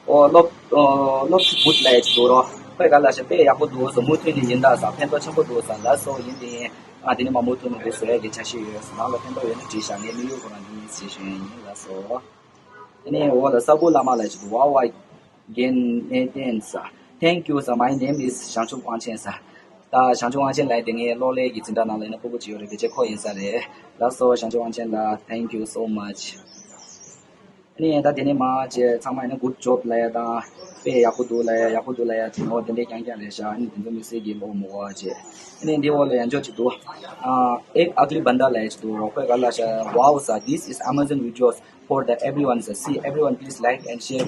ཨོ་སློབ་ཨོ་སློབ་ཕྲུག་བུ་ལ་ཡ་ཅིག་འདུག་རོགས། ཁོས་ག་ལ་ཤ་དཔེ་ཡག་པོ་འདུག་ཟེར། མུ་མཐུད་ནས་ཡིན་ད་ཟེར། ཕན་ཐོགས་ཆེན་པོ་འདུག་ཟེར། ལགས་སོ། ཡིན་དེ་ཡིན། ང་དེ་ནས་མ་མུ་མཐུད་ནས་འདུག་ཟེར་ཡ་གི་འཆར་གཞི་ཡོད་ཟེར། ནང་ལ་ཕན་ཐོགས་ཡོད་ན་བྲིས་ཤག་ངས་དམིགས་ཡུལ་ཁོ་རང་འདི་ཡིན་ཟེར་ཞུ་ཡ་ཡིན། ལགས་སོ། དེ་ནས་འོ་ལ་ས་བུ་བླ་མ་ལ་ཡ་ཅིག་འདུག་ཝ་ཝ་གན་ནེ་ཏན་ཟེར། Thank you sir, my name is བྱང་ཆུབ་དབང་ཆེན་ཟེར། ད་བྱང་ཆུབ་དབང་ཆེན་ལགས་དེ་ངའི་གློག་ཀླད་ཀྱི་འཛིན་གྲྭ་ནང་ལ་ཡིན་ན་སྤུ་གུ་ཅིག་ཡོད་རེད། ཕལ་ཆེར་ཁོ་ཡིན་ས་རེད། ལགས་སོ། བྱང་ཆུབ་དབང་ཆེན་ལགས། Thank you so much. ཨ་ནི་ད་དེ་ནས་མ་བྱས་ཚང་མ་ཡིན་ན་good job ལབ་ཡ་དང་། དཔེ་ཡག་པོ་འདུག་ལབ་ཡ། ཡག་པོ་འདུག་ལབ་ཡ་དེ་ནོ་དེ་འདྲས་རྐྱང་རྐྱང་རེད་ཤག་ཨ་ནི་དེ་ཚོ་དམིགས་བསལ་གྱི་ལོ་མོ་བ་བྱས། ཨ་ནི་འདི་འོག་ལ་ཡང་འཇོག་ཅིག་འདུག་ཨ་Ek Ugly Banda ལབ་ཡ་ཅིག་འདུག་རོགས། ཁོས་ག་ལ་ཤ། Wow sir, this is amazing videos for the everyone sir. See everyone, please like and share,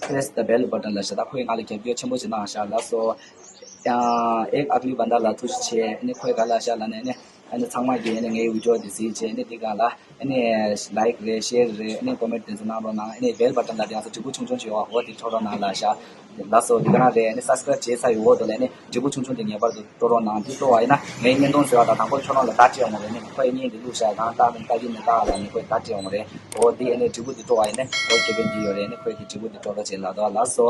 press the bell button ལབ་ཤག་ད་ཁོས་ང་ལ་རྒྱབ་སྐྱོར་ཆེན་པོ་ཅིག་གནང་ཤག་ལགས་སོ། ཨ་Ek Ugly Banda ལགས་ཐུགས་རྗེ་ཆེ། ཨ་ནི་ཁོས་ག་ལ་ཤ་ལབ་ན་ཨ་ནི། ཨ་ནི་ཚང་མ་གིས་ཨ་ནི་ངའི་བི་ཌིའོ་འདི་གཟིགས་བྱས་ཨ་ནི་འདི་སྒང་ལ་ཨ་ནི་ལའིཀ་རེད། ཤེར་རེད། ཨ་ནི་ཀོ་མེན་ཊི་དེ་ཚོ་གནང་རོགས་གནང་། ཨ་ནི་བེལ་བ་ཊན་ལ་དེ་ཡང་སོ་དྲིལ་བུ་ཆུང་ཆུང་ཞིག་ཡོད་པ་འོ་དེ་འཕྲོད་རོགས་གནང་ལབ་ཤག་ལགས་སོ། འདི་ག་རང་རེད། ཨ་ནི་སབ་སི་ཀ་རའིབ་བྱས་ཚར་ཡོད་འོ་དེ་ལ་ཨ་ནི་དྲིལ་བུ་ཆུང་ཆུང་དེ་ངེས་པར་དུ་དཀྲོལ་རོགས་གནང་། འདི་དཀྲོལ་བ་ཡིན་ན་ངའི་བརྙན་ཐུང་བཟོས་པ་དང་དང་པོ་ཁྱོད་རང་ལ་བརྡ་སྤྲད་ཡོང་གི་རེད། ཨ་ནི་ཁོས་བརྙན་འདི་བླུགས་ཤག་གང་ལྟ་མིན་ལྟ་གི་མིན་ལྟ་ལ་ཨ་ནི་ཁོས་བརྡ་སྤྲད་ཡོང་གི་རེད། འོ་འདི་ཨ་ནི་དྲིལ་བུ་འདི་དཀྲོལ་བ་ཡིན་ན་འོ་ཁེ་ཕན་འདི་ཡོད་རེད། ཨ་ནི་ཁོས་དེ་དྲིལ་བུ་འདི་དཀྲོལ་རོགས་བྱེད་ལབ་འདུག་ལགས་སོ།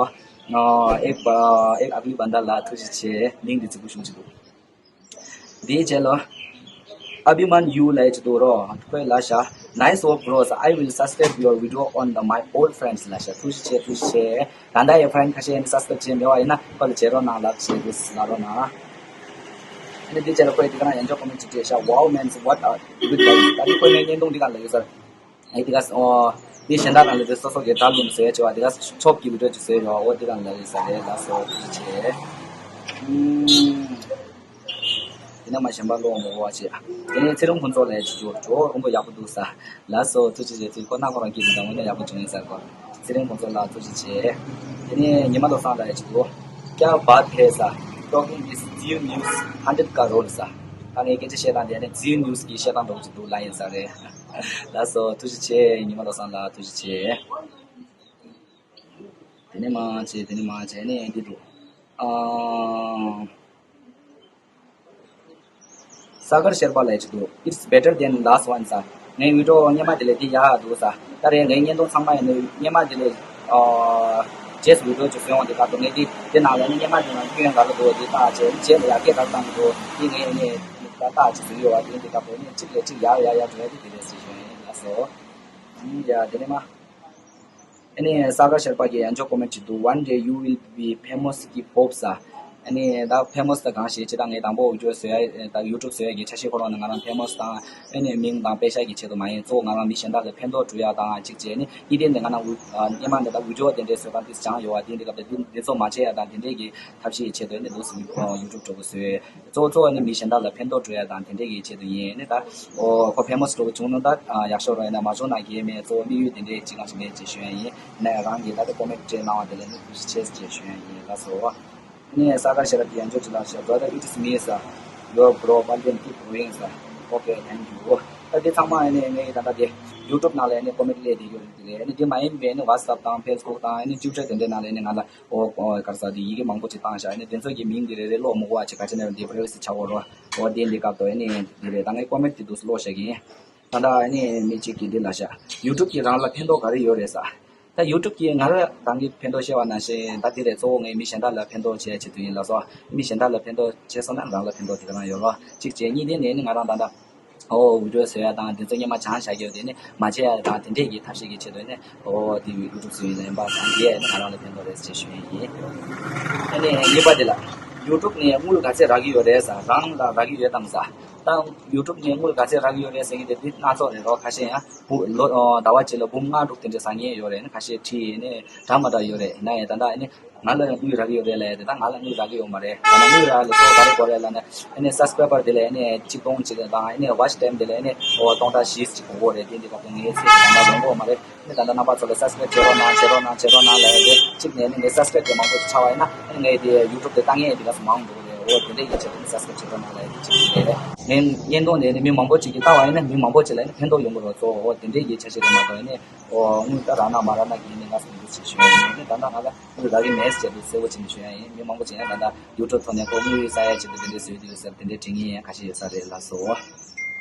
ཨ་Ek Ba- Ek Ugly Banda ལགས་ཐུགས་རྗེ་ཆེ། ལིང་འདི་རྫིག་པོ་ཞེ་པོ་ཅིག་འདུག་དེའི་རྗེས་ལ། Abhiman Yu ལབ་ཅིག་འདུག་རོ། ཁོས་ལབ་ཤག Nice work bros, I will subscribe your video on the my old friends ལབ་ཤག་ཐུགས་རྗེ་ཆེ། ཐུགས་རྗེ་ཆེ། ད་ལྟ་ཡི་ཕ་རན་ཁ་ཤས་ནི་སབ་སི་ཀ་རའིབ་བྱས་མེད་པ་ཡིན་ན་ཁོ་ལ་བྱེད་རོགས་གནང་ལབ་ཞེས་དུས་ལབ་རོགས་གནང་། ཨ་ནི་དེའི་རྗེས་ལ་ཁོས་དེ་ག་རང་ཡང་བསྐྱར་ཀོ་མེན་ཊི་ཅིག་བྲིས་ཤག Wow man, what a good guy. ད་ནི་ཁོས་ངའི་བརྙན་ཐུང་འདི་ག་ལ་ཡོད་ཟེར། ཨེ་དེ་ག་ཨོ། དེ་གཞན་དག་ནང་ལ་དེ་སོ་སོ་གི་དགྲ་ལུམ་ཟེར་བྱས་པ་དེ་ག་ཆོབ་ཀྱི་བི་ཌིའོ་ཅིག་བཟོས་ཡོད། ཨོ་དེ་ག་ལ་ཡོད་ས་རེད། ལགས་སོ། ཐུགས་རྗེ་ཆེ། ཨུམ། དེ་ནས་མ་གཞན་པ་ལོག་མ་འོ་བ་བྱས། དེ་ནས་ཚེ་རིང་ཕུན་ཚོགས་ལ་ཡ་ཅིག་འགྲོ་འགྲོ་རོང་པོ་ཡག་པོ་འདུག་ས། ལགས་སོ། ཐུགས་རྗེ་ཆེ། ཐུགས་ཁོ་ན་ཁོ་རང་སྐྱིད་འདུག་དང་འོ་ན་ཡག་པོ་བྱུང་ཡིན་ས་གོ། ཚེ་རིང་ཕུན་ཚོགས་ལགས་ཐུགས་རྗེ་ཆེ། དེ་ནས་ཉི་མ་བློ་བཟང་ལ་ཡ་ཅིག་འགྲོ། क्या बात है sir, talking is Zee news hundred का role sir. ད་ངས་སྐད་ཆ་བཤད་སྟངས་དེ་ནི་Zee news གི་བཤད་སྟངས་འདྲ་བོ་ཅིག་འདུག་ལབ་ཡིན་ས་རེད། ལགས་སོ། ཐུགས་རྗེ་ཆེ། ཉི་མ་བློ་བཟང་ལགས་ཐུགས་རྗེ་ཆེ། དེ་ནས་མ་བྱས་དེ་ནས་མ་བྱས་ནས་འདི་འདུག་ཨ། ས་གར་ཤར་པ་ལས་ཅི་འདུག It's better than last one sir. ངའི་བི་ཌིའོ་སྔོན་མ་དེ་ལས་འདི་ཡག་འདུག་ས། ད་རེས་ངའི་བརྙན་ཐུང་ཚང་མ་ཡིན་ནའི་སྔོན་མ་དེ་ལས་ཨ། རྗེས་སུ་བི་ཌིའོ་ཅིག་བཟོས་འོང་དེ་ག་དུ་ངས་འདི་དེ་ནང་ལ་ནི་སྔོན་མ་དེ་ནང་སྐྱོན་ག་རེ་འདུག་དེ་བརྟག་བྱས་རྗེས་ལ་ཡར་རྒྱས་ག་རེ་བཏང་གི་འདུག་དེ་ངས་ནི་བརྟག་བྱས་བཟོས་ཡོད་པ་དེ་འདི་ག་དུ་ནི་གཅིག་ལས་གཅིག་ཡག་ཡག་ཡག་འགྲོ་ཡ་དེ་དེ་རེད་ཟེར་ཞུ་ཡ་ཡིན། ལགས་སོ། ཨུམ། ཡ་དེ་ནས་མ། ཨ་ནི་ས་ག་ཤར་པ་གི་ཡང་ཅོ་ཀོ་མེན་ཊི་ཅིག་འདུག One day you will be famous གི་ཧོབ་ས། ཨ་ནི་ད་ཕེ་མོ་སི་ད་གང་ཞིག་ཅི་ད་ངས་དང་པོ་ཝི་ཌི་ཡོ་བཟོ་ཡ་ད་ཡུ་ཊུབ་བཟོ་ཡ་གི་ཆ་ཤས་ཁོ་རང་ནི་ང་རང་ཕེ་མོ་སི་དང་ཨ་ནི་མིང་དང་པེ་ཤ་གི་ཆེད་དུ་མ་ཡིན། གཙོ་བོ་ང་རང་མི་གཞན་དག་ལ་ཕན་ཐོགས་སྒྲུབ་ཡ་དང་གཅིག་བྱས་ནི་ཨི་ཏེན་དེ་ང་རང་ཝི་ཨ་སྔོན་མ་འདི་ད་ཝི་ཌི་ཡོ་དེ་འདྲའི་བཟོས་པ་འདི་སྦྱངས་ཡོད་པ་དེ་འདི་སྐབས་དེ་འདི་འདི་ཚོ་མ་བྱས་ཡ་དང་དེ་འདྲའི་གི་ཐབས་ཤེས་ཀྱི་ཆེད་དུ་ནི་འདུག་སེ་ཡུ་ཊུབ་འདྲ་པོ་བཟོས། གཙོ་བོ་གཙོ་བོ་ནི་མི་གཞན་དག་ལ་ཕན་ཐོགས་སྒྲུབ་ཡ་དང་དེ་འདྲའི་གི་ཆེད་དུ་ཡིན། ནི་ད་ཨོ་ཁོ་ཕེ་མོ་སི་འགྲོ་བྱུང་ནོ་ད་ཡག་ཤོས་རོ་ཡིན་ན་མ་བྱུང་ན་གལ་མེད། གཙོ་བོ་དམིགས་ཡུལ་དེ་འདྲའི་གཅིག་གང་ཞིག་མེད་ཅེས་ཞུ་ཡ་ཡིན། ནས་རང་གིས་ད་ལྟ་ཀོ་མེན་ཊི་སྤྲད་གནང་བ་དེ་ལ་ནི་ཐུགས་རྗེ་ཆེ་ཞེས་ཞུ་ཡ་ཡིན། ལགས་སོ། ནས་ས་ག་ཤེས་རབ་ཀྱི་ཡང་བསྐྱར་དྲི་ལགས་ཤོག Brother, it is me, sir. Your bro, Palden, keep going, sir. Okay, thank you. ད་འདི་ཚང་མ་ནི་ངའི་ད་ལྟ་དེ་ཡུ་ཊུབ་ནང་ལ་ནི་ཀོ་མེན་ཊི་སླེབས་བསྡད་ཡོད་རེད། དེ་ལས་ནི་འདི་མ་ཡིན་པའི་ནི་ཝ་ཊི་སི་ཨེབ་དང་ཕེ་སི་བུག་དང་ནི་ཊུ་ཝི་ཊར་དེ་འདྲའི་ནང་ལ་ནི་ང་ལ་ཨོ་ཨོ་ག་རེ་ཟེར་དེ་ཡི་གེ་མང་པོ་ཅིག་བཏང་བཞག་ནི་དེ་ཚོ་གི་མིང་འདི་རེ་རེ་ཀློག་མི་དགོས་པ་ཅིག་ག་ཅི་ནས་འདི་པ་རའི་ཝེ་སི་ཆགས་ཡོད་རེད། ཨོ་དེ་འདི་སྐབས་དུ་ནི་འདི་རེད། ད་ངའི་ཀོ་མེན་ཊི་དེ་འདུག་སེ་ཀློག་བཞག་གི་ཡིན། ད་ལྟ་ཨ་ནི་མི་གཅིག་གིས་འདི་ལབ་ཤག་ཡུ་ཊུབ་ཀྱིས་རང་ལ་ཕན་ཐོགས་ག་རེ་ཡོད་རེད་ཟེར། ད་ཡུ་ཊུབ་ཀྱིས་ང་རང་རང་གི་ཕན་ཐོགས་བཤད་པ་ནང་བཞིན་ད་འདི་རེད། གཙོ་བོ་ངས་མི་གཞན་དག་ལ་ཕན་ཐོགས་བྱེད་ཆེད་དུ་ཡིན་ལགས་སོ། མི་གཞན་དག་ལ་ཕན་ཐོགས་བྱས་སོང་ན་རང་ལ་ཕན་ཐོགས་དེ་ག་རང་ཡོད་རོགས་གཅིག་བྱས། གཉིས་དེ་ནས་ནི་ང་རང་ད་ལྟ་ཨོ་ཝི་ཌི་ཡོ་བཟོ་ཡ་དང་དེ་ཚོ་སྔོན་མ་སྦྱངས་བཞག་ཡོད་དེ་ནི་མ་བྱས་ཡ་དང་དེ་འདྲས་ཀྱི་ཐབས་ཤེས་ཀྱི་ཆེད་དུ་ནི་ཨོ་དེ་ཡུ་ཊུབ་བཟོས་ཡིན་ལ་ཡིན་པ་དང་དེ་ནི་ང་རང་ལ་ཕན་ཐོགས་རེད་ཅེས་ཞུ་ཡ་ཡིན། ཨ་ནི་གཉིས་པ་དེ་ལ་ཡུ་ཊུབ་ནས་དངུལ་ག་ཚད་རག་གི་ཡོད་རེད་ཟེར། རང་ལ་རག་གི་ཡོད་དམ་ཟེར། ད་ཡུ་ཊུབ་ནས་དངུལ་ག་ཚད་རག་གི་ཡོད་རེད་ཟེར་མཁན་དེ་འདི་སྣ་ཚོགས་རེད་རོ། ཁ་ཤས་ཡང་བུ་ལོ་ཨོ་ཟླ་བ་གཅིག་ལ་འབུམ་ལྔ་དྲུག་དེ་འདྲ་ཟ་མཁན་ཡོད་རེད། ནི་ཁ་ཤས་ཁྲི་ཡིན་ནི་འདྲ་མ་འདྲ་ཡོད་རེད། ཡིན་ན་ཡང་ད་ལྟ་ཨ་ནི་ང་ལ་དངུལ་རག་གི་ཡོད་རེད་ལབ་ཡ་དེ་ད་ང་ལ་དངུལ་རག་གི་ཡོད་མ་རེད། ཡང་ན་དངུལ་རག་ལ་གཙོ་བོ་ག་རེ་དགོས་རེད་ལབ་ན་ཨ་ནི་སབ་སི་ཀ་རའི་བར་དེ་ལ་ཨ་ནི་གཅིག་སྟོང་གཅིག་དང་ཨ་ནི་ཝ་ཆི་ཊའིམ་དེ་ལ་ཨ་ནི་ཨོ་སྟོང་ཕྲག་བཞི་ཅིག་དགོས་ཀྱི་རེད། དེ་འདི་ག་དུས་ངའི་ཚེ་ད་ལྟ་ཡོང་གི་ཡོད་མ་རེད། ཨ་ནི་ད་ལྟ་རྣམ་པ་ཚོ་ལ་སབ་སི་ཀ་རའིབ་བྱེད་རོགས་གནང་བྱེད་རོགས་གནང་བྱེད་རོགས་གནང་ལབ་ཡ་དེ་གཅིག་ནས་ཨ་ནི་ངའི་སབ་སི་ཀ་རའིབ་དེ་མང་པོ་ཅིག་ཆགས་པ་ཡིན་ན་ཨ་ནི་ངའི་དེ་ཡུ་ཊུབ་དེ་ལྟ་མཁན་དེ་ག་ཚོད་མང་འགྲོ་གི་རེད། ཨོ་དེ་འདྲས་ཡིན་ཆེད་ཨ་ནི་སབ་སི་ཀ་རའིབ་བྱེད་རོགས་གནང་ལབ་ཡ་དེ་གཅིག་རེད། ངའི་བརྙན་ཐུང་དེ་ནི་མི་མང་པོ་ཅིག་གིས་ལྟ་བ་ཡིན་ན་མི་མང་པོ་ཅིག་ལ་ཨ་ནི་ཕན་ཐོགས་ཡོང་གི་རེད། གཙོ་བོ་ཨོ་དེ་འདྲས་ཀྱི་ཆ་ཤས་རེད་མ་གཏོགས་ཨ་ནི་ཨོ་དངུལ་ད་རག་ན་མ་རག་ན་གི་ཨ་ནི་ང་ཚོ་འདི་འདྲས་བྱེད་ཞུ་ཡ་ཡིན། ཨ་ནི་ད་ལྟ་ང་ལ་དངུལ་རག་གི་མེད་ཟེར་དུས་གསལ་པོ་བྱས་ནས་ཞུ་ཡ་ཡིན། མི་མང་པོ་ཅིག་ཡང་ད་ལྟ་ཡུ་ཊུབ་ཐོག་ནས་ཁོ་དངུལ་ཟ་ཡ་ཆེད་དུ་དེ་འདྲས་བཟོས་ཡོད་ཟེར་དེ་འདྲས་དྲན་གྱི་ཡིན། ཁ་ཤས་ཡོད་ས་རེད། ལགས་སོ།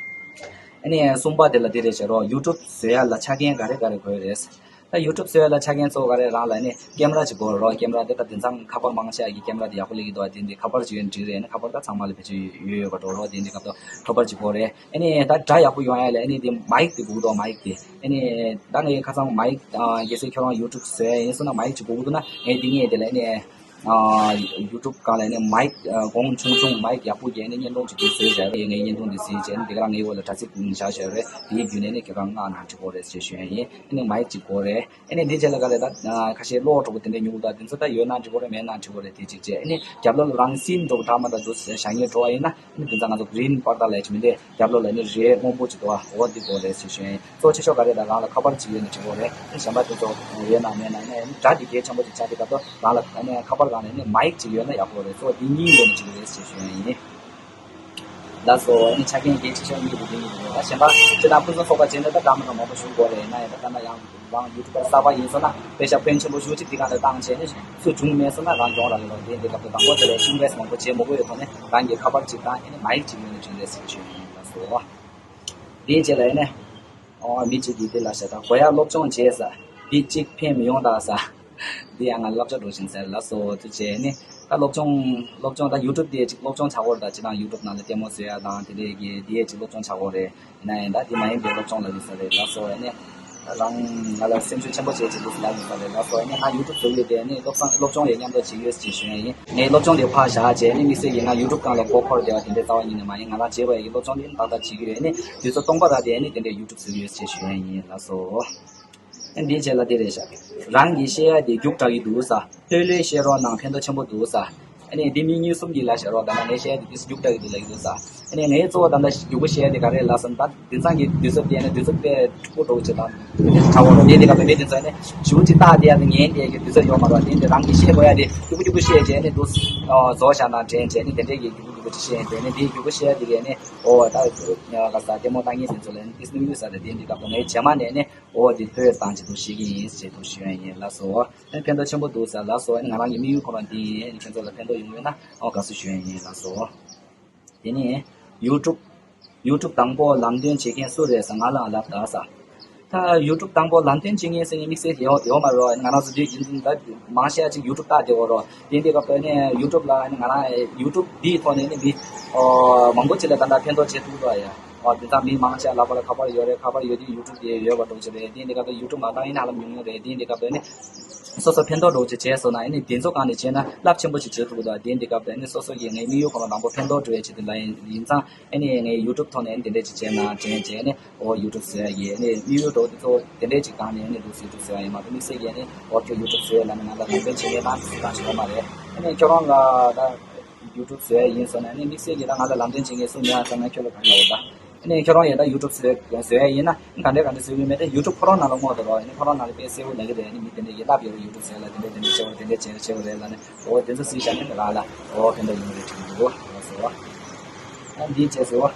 ཨ་ནི་གསུམ་པ་དེ་ལ་འདི་རེད་བྱས་རོགས། ཡུ་ཊུབ་བཟོ་ཡ་ལ་ཆ་རྐྱེན་ག་རེ་ག་རེ་དགོས་རེད། ད་ཡུ་ཊུབ་བཟོ་ཡ་ལ་ཆ་རྐྱེན་གཙོ་བོ་ག་རེ་རང་ལ་ནི་ཀེམ་ར་ཅིག་དགོས་རོགས། ཀེམ་ར་དེ་ད་དེང་སང་ཁ་པར་མང་ཆེ་བ་གི་ཀེམ་ར་དེ་ཡག་པོ་སླེབས་ཀྱི་འདུག་དེ་འདི་ཁ་པར་ཅིག་ཡོད་ན་འགྲིག་རེད། ནི་ཁ་པར་ད་ཚང་མ་ལ་ཕལ་ཆེར་ཡོད་ཡོད་པ་འགྲོ་རོགས། དེ་འདི་སྐབས་ཐོག་ཁ་པར་ཅིག་དགོས་རེད། ཨ་ནི་ད་སྒྲ་ཡག་པོ་ཡོང་ཡ་ལ་ཨ་ནི་དེ་མའིག་དེ་དགོས་འདུག་མའིག་དེ་ཨ་ནི་ད་ངས་ཁ་སང་མའིག་ཨ་གལ་སྲིད་ཁྱོད་རང་ཡུ་ཊུབ་བཟོ་ཡ་ཡིན་སོང་ན་མའིག་ཅིག་དགོས་ཀྱི་འདུག་ན་ངས་འདི་ངས་དེ་ལ་ཨ་ནི་ཨ་ཡུ་ཊུབ་སྒང་ལ་ཨ་ནི་མའིག་ཨ་གོང་ཆུང་ཆུང་མའིག་ཡག་པོ་གྱི་ཨ་ནི་བརྙན་ཐུང་ཅིག་དེ་བཟོས་བྱས་ངས་བརྙན་ཐུང་དེ་གཟིགས་བྱས་ཨ་ནི་དེ་ག་རང་ངའི་འོག་ལ་དྲ་ཚིགས་བཞག་བཞག་རེད། དེའི་བརྒྱུད་ནས་ཨ་ནི་ཁྱེད་རང་མངགས་ན་འགྲིག་གི་རེད་ཅེས་ཞུ་ཡ་ཡིན། ཨ་ནི་མའིག་ཅིག་དགོས་རེད། ཨ་ནི་འདི་རྗེས་ལ་ག་རེ་ད་ཁ་ཤས་གློག་གྲོགས་པོ་དེ་འདྲའི་ཉུང་ད་དེ་ཚོ་ད་ཡོད་ན་འགྲིག་གི་རེད། མེད་ན་འགྲིག་གི་རེད། དེ་གཅིག་བྱས། ཨ་ནི་རྒྱབ་ལོགས་ལ་རང་སིན་འགྲོ་གྲ་མ་ད་འདུག་བཞག་ཉེ་འགྲོ་བ་ཡིན་ན་ཨ་ནི་དེ་ཚོ་ང་ཚོ་གི་རིན་པར་ད་ལས་ཀྱི་མི་འདུག་རྒྱབ་ལོགས་ལ་ཨ་ནི་རས་སྔོན་པོ་ཅིག་འདུག་བ། འོ་འདི་དགོས་རེད་ཅེས་ཞུ་ཡིན། གཙོ་ཆེ་ཤོས་ག་རེ་ད་རང་ལ་ཁ་པར་ཅིག་ཡོད་ན་འགྲིག་གི་རེད། ཨ་ནི་གཞན་པ་དེ་ཚོ་ཡོད་ན་མེད་ན་ཨ་ནི་སྒྲ་འདི་གལ་ཆེན་པོ་ཅིག་ཆགས་དུས་སྐབས་དུ་རང་ལ་ཨ་ནི་ཁ་པར་སྒང་ལ་ཨ་ནི་མའིག་ཅིག་ཡོད་ན་ཡག་པོ་རེད། གཙོ་འདི་གཉིས་ཡོད་ན་འགྲིག་གི་རེད་ཅེས་ཞུ་ཡིན། ལགས་སོ། ཨ་ནི་ཆ་རྐྱེན་གལ་ཆེ་ཤོས་གཉིས་དེ་འདི་ཡིན་རེད། ད་གཞན་པ་ཅི་ད་ཕུན་སུམ་ཚོགས་པ་བྱས་ནས་ད་འདྲ་མི་འདྲ་མང་པོ་ཞུ་དགོས་རེད། ཡིན་ན་ཡང་ད་ལྟ་ན་ཡང་རང་ཡུ་ཊུབ་པར་གསར་པ་ཡིན་སོང་ན་དཔེ་ཤ་ཕོན་ཆེན་པོ་ཞུ་གཅིག་དེ་ག་ནས་བཏང་བྱས་ནས་སུ་བྱུང་མེད་སོང་ན་རང་སྦྱོང་རག་གི་རེད། དེ་འདི་སྐབས་དུ་དང་པོ་དེ་ལས་ཨིན་ཝེ་སི་མང་པོ་བྱེད་མི་དགོས་ཡོད་ཐོག་ནས་རང་གི་ཁ་པར་གཅིག་དང་ཨ་ནི་མའིག་གཅིག་ཡོད་ན་ཅུང་ཟད་ཟེར་ཞུ་ཡིན། ལགས་སོ། དེའི་རྗེས་ལ་ཨ་ནི་ཨོ་མི་གཅིག་གིས་དེ་ལ་བཤད་ད་གོ་ཡ་སློབ་སྦྱོང་བྱས་ས་འདི་གཅིག་ཕན་མི་ཡོང་ད་ས། འདི་ཡང་ང་སློབ་སྦྱོང་འགྲོ་བཞིན་ཟེར། ལགས་སོ། དུ་བྱས་ནི་ད་སློབ་སྦྱོང་སློབ་སྦྱོང་ད་ཡུ་ཊུབ་དེ་གཅིག་སློབ་སྦྱོང་ཆགས་ཡོད་རེད། ད་ཅི་དང་ཡུ་ཊུབ་ནང་ལ་ལྟད་མོ་བཟོ་ཡ་དང་དེ་འདྲས་ཀྱི་དེའི་གཅིག་སློབ་སྦྱོང་ཆགས་ཡོད་རེད། ཡིན་ན་ཡང་ད་དེ་མ་ཡིན་པའི་སློབ་སྦྱོང་ལ་ཡིན་ས་རེད། ལགས་སོ། ཡིན་ནི་རང་ང་ལ་སེམས་ཤུགས་ཆེན་པོ་བྱེད་ཅིག་འདུག་ལ་ཡིན་ས་རེད། ལགས་སོ། ཡིན་ནི་ང་ཡུ་ཊུབ་བཟོ་ཡོད་དེ་ནི་སློབ་སྦྱོང་སློབ་སྦྱོང་ལས་མཉམ་དུ་བྱེད་ཡོད་ཅེས་ཞུ་ཡ་ཡིན། ངས་སློབ་སྦྱོང་དེ་ཕར་བཞག་བྱས་ནི་དམིགས་བསལ་གྱི་ང་ཡུ་ཊུབ་སྒང་ལ་མགོ་འཁོར་བསྡད་པ་དེ་འདྲའི་རྩ་བ་ཉིད་ནས་མ་ཡིན། ང་རང་བྱེད་པ་ཡི་སློབ་སྦྱོང་དེ་ནི་ཏག་ཏག་བྱེད་ཀྱི་ཡོད། ནི་དེ་འདྲའི་ཡུ་ཊུབ་བཟོ་ཡོད་ཅེས་ཞུ་ཡ་ཡིན། ལགས་སོ། ཨ་འདིའི་རྗེས་ལ་འདི་རེད་ཤག་རང་གིས་བཤད་ཡ་དེ་རྒྱུགས་དྲག་གི་འདུག་ས། ལྷོད་ལྷོད་བཤད་རོགས་གནང་། ཕན་ཐོགས་ཆེན་པོ་འདུག་ས། ཨ་ནི་འདི་མི་གཉིས་གསུམ་གྱིས་ལབ་བཞག་རོགས། ད་ང་ངས་བཤད་ཡ་དེ་དུས་རྒྱུགས་དྲག་གི་འདུག་ལབ་ཀྱི་འདུག་ས། ཨ་ནི་ངས་གཙོ་བོ་ད་ལྟ་རྒྱུགས་པོ་བཤད་ཡ་དེ་ག་རེ་ལབ་སོང་ད་དེང་སང་གི་དུས་ཚོད་དེ་ནི་དུས་ཚོད་དཔེ་འཁྲུག་པོ་འགྲོ་གི་བྱེད་དང་། དེ་ཚོ་ཆགས་པ་རོགས་དེ་དེ་ག་བོད་པའི་དེ་ཚོ་ནི་ཞུ་ཅིག་བཏགས་དེ་ཡ་དེ་ངན་དེ་གི་དུས་ཚོད་ཡོད་མ་རོགས། དེ་འདི་རང་གིས་བཤད་དགོས་ཡ་དེ་རྒྱུག་པོ་རྒྱུག་པོ་བཤད་བྱས་ནི་འདུག་རྫོགས་བཞག་ན་དྲན་བྱས་ནི་དེ་འདྲས་ཀྱི་རྒྱུག་པོ་རྒྱུག་པོ་ཅིག་བཤད་ཡ་དེ་ནི་དེ་རྒྱུག་པོ་བཤད་ཡ་དེ་གས་ནི་ཨོ་ད་ག་ས་ལྟད་མོ་ལྟ་མཁན་དེ་ཚོ་ལ་ནི་ཏིས་ནི་མི་ས་རེད། དེ་འདི་སྐབས་དུ་ངའི་རྗེས་མ་ནས་ནི། ཨོ་འདི་ལྷོད་བཏང་ཅིག་ཏུ་ཤེས་ཀྱི་ཡིན་ཞེས་དུ་ཞུ་ཡ་ཡིན། ལགས་སོ། ཨ་ནི་ཕན་ཐོགས་ཆེན་པོ་འདུག་ཟེར། ལགས་སོ། ཨ་ནི་ང་རང་གི་དམིགས་ཡུལ་ཁོ་རང་འདི་ཡིན། ཨ་ནི་ཁྱེད་ཚོ་ལ་ཕན་ཐོགས་ཡོང་ཡོད་ན་ཨོ་དགའ་བསུ་ཞུ་ཡ་ཡིན། ལགས་སོ། དེ་ནས་ཡུ་ཊུབ་ཡུ་ཊུབ་དང་པོ་ལམ་སྟོན་བྱེད་མཁན་སུ་རེད་ཟེར་ང་ལའང་ལབ་ད་ཟེར། ད་ཡུ་ཊུབ་དང་པོ་ལམ་སྟོན་བྱེད་མཁན་ཟེར་མཁན་དམིགས་བསལ་ཡོད་ཡོད་མ་རེད། ང་རང་ཚོ་དུས་རྒྱུན་ད་མང་ཆེ་བ་ཅིག་ཡུ་ཊུབ་ལྟ་བསྡད་ཡོད་རེད། དེ་འདི་སྐབས་དུ་ནས་ཡུ་ཊུབ་ལ་ནི་ང་རང་ཡུ་ཊུབ་འདིའི་ཐོག་ནས་ནི་མི་ཨོ་མང་པོ་ཅིག་ལ་ད་ལྟ་ཕན་ཐོགས་བྱེད་ཐུབ་འདུག་ཡ། ཨོ་དེ་ཚང་མི་མང་ཆེ་ལབ་པ་ལ་ཁ་པར་ཡོད་རེད། ཁ་པར་ཡོད་དུས་ཡུ་ཊུབ་དེ་ཡོད་པ་འདྲ་ཅིག་རེད། དེ་འདི་སྐབས་དུ་ཡུ་ཊུབ་མ་བཏང་ཡིན་ན་ཧ་ལམ་ཉུང་ཉུང་རེད། དེ་འདི་སྐབས་དུ་ནི་སོ་སོ་ཕན་ཐོགས་འདྲ་ཅིག་བྱས་སོང་ན་ཨ་ནི་དེ་ཚོ་སྒང་ནས་བྱས་ན་རླབས་ཆེན་པོ་ཞིག་བྱེད་ཐུབ་ཀྱི་འདུག་དེ་འདི་སྐབས་དུ་ནི་སོ་སོ་གི་ངའི་དམིགས་ཡུལ་ཁོ་རང་དང་པོ་ཕན་ཐོགས་འགྲོ་ཡ་ཆེད་དུ་ལ་ཡིན་ཡིན་ཙང་ཨ་ནི་ངའི་ཡུ་ཊུབ་ཐོག་ནས་ཨ་ནི་དེ་འདྲས་ཅིག་བྱས་ན་དྲན་བྱས་ནས། ཨོ་ཡུ་ཊུབ་བཟོ་ཡ་ཡིན། ཨ་ནི་དམིགས་ཡུལ་འདྲ་བོ་དེ་ཚོ་དེ་འདྲས་ཅིག་སྒང་ནས་ཨ་ནི་འདུག་སེ་ཡུ་ཊུབ་བཟོ་ཡ་ཡིན་མ་གཏོགས་དམིགས་བསལ་གྱི་ཨ་ནི་ཨོ་ཁྱོད་ཡུ་ཊུབ་བཟོ་ཡ་ལ་ནི་ང་ལ་ལམ་སྟོན་བྱེད་མཁན་ནང་དེ་ཚོ་གང་ཞིག་ཡོད་མ་རེད། ཨ་ནི་ཁྱོད་རང་ལ་ད་ཡུ་ཊུབ་བཟོ་ཡ་ཡིན་ཟེར་ན་ཨ་ནི་དམིགས་བསལ་གྱི་ད་ང་ལ་ལམ་སྟོན་བྱེད་མཁན་སུ་མེད་ཨ་ཟེར་ན་ཁྱོད་ལ་གང་ཡོད་ད། ཨ་ནི་ཁྱོད་རང་ཡང་ད་ཡུ་ཊུབ་བཟོ་བཟོ་ཡ་ཡིན་ན་ཨ་ནི་ག་འདྲས་ག་འདྲས་བཟོ་གི་མེད་དེ་ཡུ་ཊུབ་ཁོ་རང་ནང་ལ་བསྔོག་དང་རོགས། ཨ་ནི་ཁོ་རང་ནང་ལ་དཔེ་གསལ་པོ་ལབ་ཀྱི་རེད། ཨ་ནི་མི་དེ་འདྲས་ཀྱིས་ལབ་ཡོད་རེད། ཡུ་ཊུབ་བཟོ་ཡ་ལ་དེ་འདྲས་དེ་འདྲས་བྱེད་དགོས་རེད། དེ་འདྲས་བྱེད་བྱེད་དགོས་རེད་ལབ་ནི་ཨོ་དེ་ཚོ་གཟིགས་བྱ་ནི་ང་རང་ལ་ཨོ་ཕན་ཐོགས་ཡོང་གི་རེད་དྲན་གྱི་འདུག་ཟེར་བ། ཨ་འདི་བྱས་ཟེར་བ།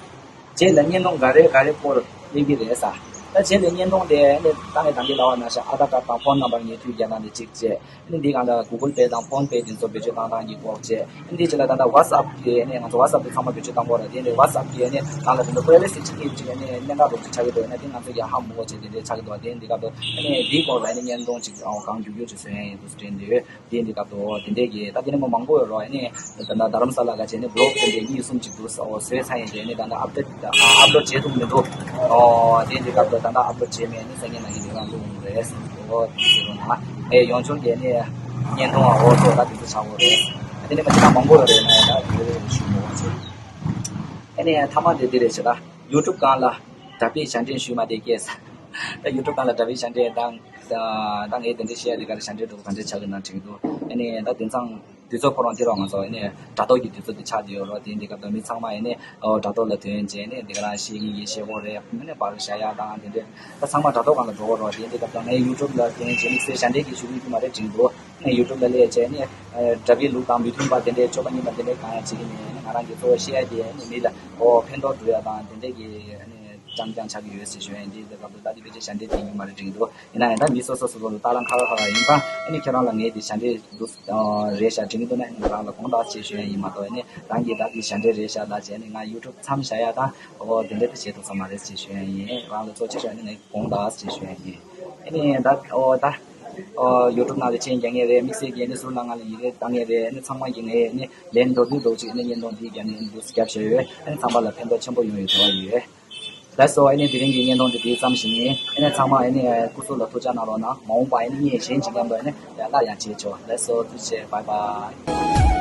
རྗེས་ལ་བརྙན་ཐུང་འགའ་རེ་འགའ་རེ་སྐོར་སླེབས་ཀྱི་རེད་ས། ད་རྗེས་ལ་བརྙན་ཐུང་དེ་ནི་ད་ནི་ད་གིན་ལབ་པ་ནང་བཞིན་ཨ་དྷར་ཀར་དང་ཕོན་ནམ་བར་ངེས་མཐུད་རྒྱག་སྟངས་དེ་གཅིག་བྱས། ཨ་ནི་འདི་གང་ལྟར་གུ་གུལ་པེ་དང་ཕོན་པེ་དེ་ཚོ་བེད་སྤྱོད་བཏང་སྟངས་ཀྱི་སྐོར་བྱས། ཨ་ནི་འདི་རྗེས་ལ་ད་ལྟ་ཝ་ཊི་སབ་དེ་ནི་ང་ཚོ་ཝ་ཊི་སབ་དེ་ཚང་མ་བེད་སྤྱོད་བཏང་གི་རེད། དེ་ནི་ཝ་ཊི་སབ་དེ་ནི་གང་ལ་དེ་ཚོ་པི་རའི་ཝེ་སི་ཅིག་གི་ཅིག་ཨ་ནི་གནད་འགག་རོབ་ཅིག་ཆགས་ཀྱི་འདུག་ཨ་ནི་འདི་ང་ཚོ་ཡ་ཧ་མ་གོ་བྱས་དེ་འདྲའི་ཆགས་ཀྱི་འདུག་དེ་འདི་སྐབས་དུ་ཨ་ནི་འདིའི་སྐོར་ལ་ཨ་ནི་བརྙན་ཐུང་ཅིག་ཨོ་གང་མགྱོགས་མགྱོགས་ཅིག་བཟོ་ཡ་ཡིན་འདུག་དྲན་འདུག་དེ་འདི་སྐབས་དུ་དེ་འདྲས་ཀྱི་ད་དེ་ནི་མི་མང་པོ་ཡོད་རོགས། ཨ་ནི་ད་ལྟ་རྡ་རམ་ས་ལ་ག་བྱས་ནས་བི་ལོག་དེ་འདྲས་གཉིས་གསུམ་ཅིག་འདུག་ཨོ་བཟོས་ཚར་ཡིན། དེ་ནི་ད་ལྟ་ཨབ་ཌེཊ་ཨ་ཨབ་ལོཌ་བྱེད་ཐུབ་མི་འདུག་ཨོ་དེ་འདི་སྐབས་དུ་ད་ལྟ་ཨབ་ལོཌ་བྱས་མེད། ཨ་ནི་སང་ཉིན་གནངས་ཉིན་དེ་རང་བླུག་ཡོང་རེད། ཨོ་དེ་ཟེར་རོགས་གནང་། ཨེ་ཡོང་ཆུང་དེ་ནི་བརྙན་ཐུང་ཨ་ཨོ་ཚོ་ད་དེ་ཚོ་ཆགས་ཡོད་རེད། ཨ་དེ་ནི་མི་ཁྱེད་རང་མང་པོ་ཡོད་རེད། ན་ཡ་ད་དེ་རེད་ཞུ་མི་དགོས་ཚེ། ཨ་ནི་མཐའ་མ་དེ་འདི་རེད་བྱས། ད་ཡུ་ཊུབ་སྒང་ལ་དྲ་འབུ་ཞབས་འདྲེན་ཞུས་མ་དེ་སྐྱེས། ད་ཡུ་ཊུབ་སྒང་ལ་དྲ་འབུ་ཞབས་འདྲེན་དང་། ད་ངས་དེ་འདྲ་བཤད་ཡ་དེ་ག་རེ་ཞབས་འདྲེན་འགྲོ་ག་འདྲ་ཆགས་ཀྱི་ན་དྲན་གྱི་འདུག་ཨ་ནི་ད་དེང་སང་དུས་ཚོད་ཁོ་རང་དེ་རང་ང་ཚོ་ཨ་ནི་དྲ་ཐོག་གི་དུས་ཚོད་དེ་ཆགས་བསྡད་ཡོད་རོགས། དེ་འདི་སྐབས་དུ་མི་ཚང་མ་ཨ་ནི་ཨོ་དྲ་ཐོག་ལ་ཐོན་བྱས་ནས་དེ་ག་རང་ཤེས་ཀྱི་ཡིན་ཤེས་དགོས་རེད། ཨ་ནི་པར་བཞག་ཡ་དང་དེ་འདྲས་ད་ཚང་མ་དྲ་ཐོག་སྒང་ལ་འགྲོ་གི་རོགས། དེ་འདི་སྐབས་དུ་ངས་ཡུ་ཊུབ་ལ་ཐོན་བྱས་དམིགས་བསལ་ཞབས་འདྲེན་གྱི་ཞུ་གི་ཡོད་མ་རེད་དྲན་གྱི་འདུག་ཨ་ནི་ཡུ་ཊུབ་ལ་སླེབས་བྱས་ནས་ཨ་དྲ་འབུ་ལུགས་དང་མི་མཐུན་པ་དེ་འདྲས་སྤྱོད་པ་ངན་པ་དེ་འདྲས་གང་ཡང་བྱེད་ཀྱི་མེད། ཨ་ནི་ང་རང་གི་གཙོ་བོ་བཤད་ཡ་དེ་ཨ་ནི་མི་ལ་ཨོ་ཕན་ཐོགས་འགྲོ་ཡ་དང་དེ་འདྲས་ཀྱི་ཨ་ནི་རྐྱང་རྐྱང་ཆགས་ཀྱི་ཡོད་ཟེར་ཞུ་ཡ་ཡིན། དེ་འདི་སྐབས་དུ་ད་དེ་ཕལ་ཆེར་ཞབས་འདྲེན་དེ་ཡིན་མ་རེད་དྲན་གྱི་འདུག་ཡིན་ན་ཡང་ད་མི་སོ་སོ་སོ་སོ་ལ་ལྟ་སྟངས་ཁ་ཁ་ཁ་ཁ་ཡིན་ཙང་ཨ་ནི་ཁྱེད་རང་ལ་ངས་དེ་ཞབས་འདྲེན་འདུག་ཨ་རེད་ཤག་དྲན་གྱི་འདུག་ན་ཨ་ནི་ང་རང་ལ་དགོངས་དག་ཅེས་ཞུ་ཡ་ཡིན་མ་གཏོགས་ཨ་ནི་རང་གིས་ད་དེ་ཞབས་འདྲེན་རེད་ཤག་ལབ་བྱས་ཨ་ནི་ང་ཡུ་ཊུབ་མཚམས་བཞག་ཡ་དང་ཨོ་དེ་འདྲ་དེ་བྱེད་ཐུབ་ས་མ་རེད་ཅེས་ཞུ་ཡ་ཡིན། རང་ལ་གཙོ་ཆེ་ཤོས་ཨ་ནི་ངས་དགོངས་དག་ཅེས་ཞུ་ཡ་ཡིན། ཨ་ནི་ད་ཨོ་ད་ཨོ་ཡུ་ཊུབ་ནང་ལ་མཆན་རྒྱག་མཁན་རེད། དམིགས་བསལ་གྱི་ཨ་ནི་ཟུར་ནང་ང་ལ་ཡི་གེ་བཏང་མཁན་རེད། ཨ་ནི་ཚང་མ་གིས་ངས་ཨ་ནི་ལན་མདོར་བསྡུས་འདྲ་བོ་ཅིག་ཨ་ནི་བརྙན་ཐུང་འདི་བརྒྱབ་ནས་ཨ་ནི་འདུག་སེ་རྒྱབ་བཞག་ཡོད། ཨ་ནི་ཚང་མ་ལ་ཕན་ཐོགས་ཆེན་པོ་ཡོང་བའི་རེ་བ་ཡོད། ལགས་སོ། ཨ་ནི་དེ་རིང་གི་བརྙན་ཐུང་འདི་དེ་ཙམ་ཞིག་ཡིན། ཨ་ནི་ཚང་མ་ཨ་ནི་སྐུ་གཟུགས་ལ་ཐུགས་ཅག་གནང་རོགས་གནང་། མ་འོངས་པ་ཨ་ནི་བརྙན་གཞན་ཅིག་མཉམ་དུ་ཨ་ནི་སླར་ཡང་མཇལ་ཆོག་ལགས་སོ། ཐུགས་རྗེ་ཆེ། བྷའི་བྷའི།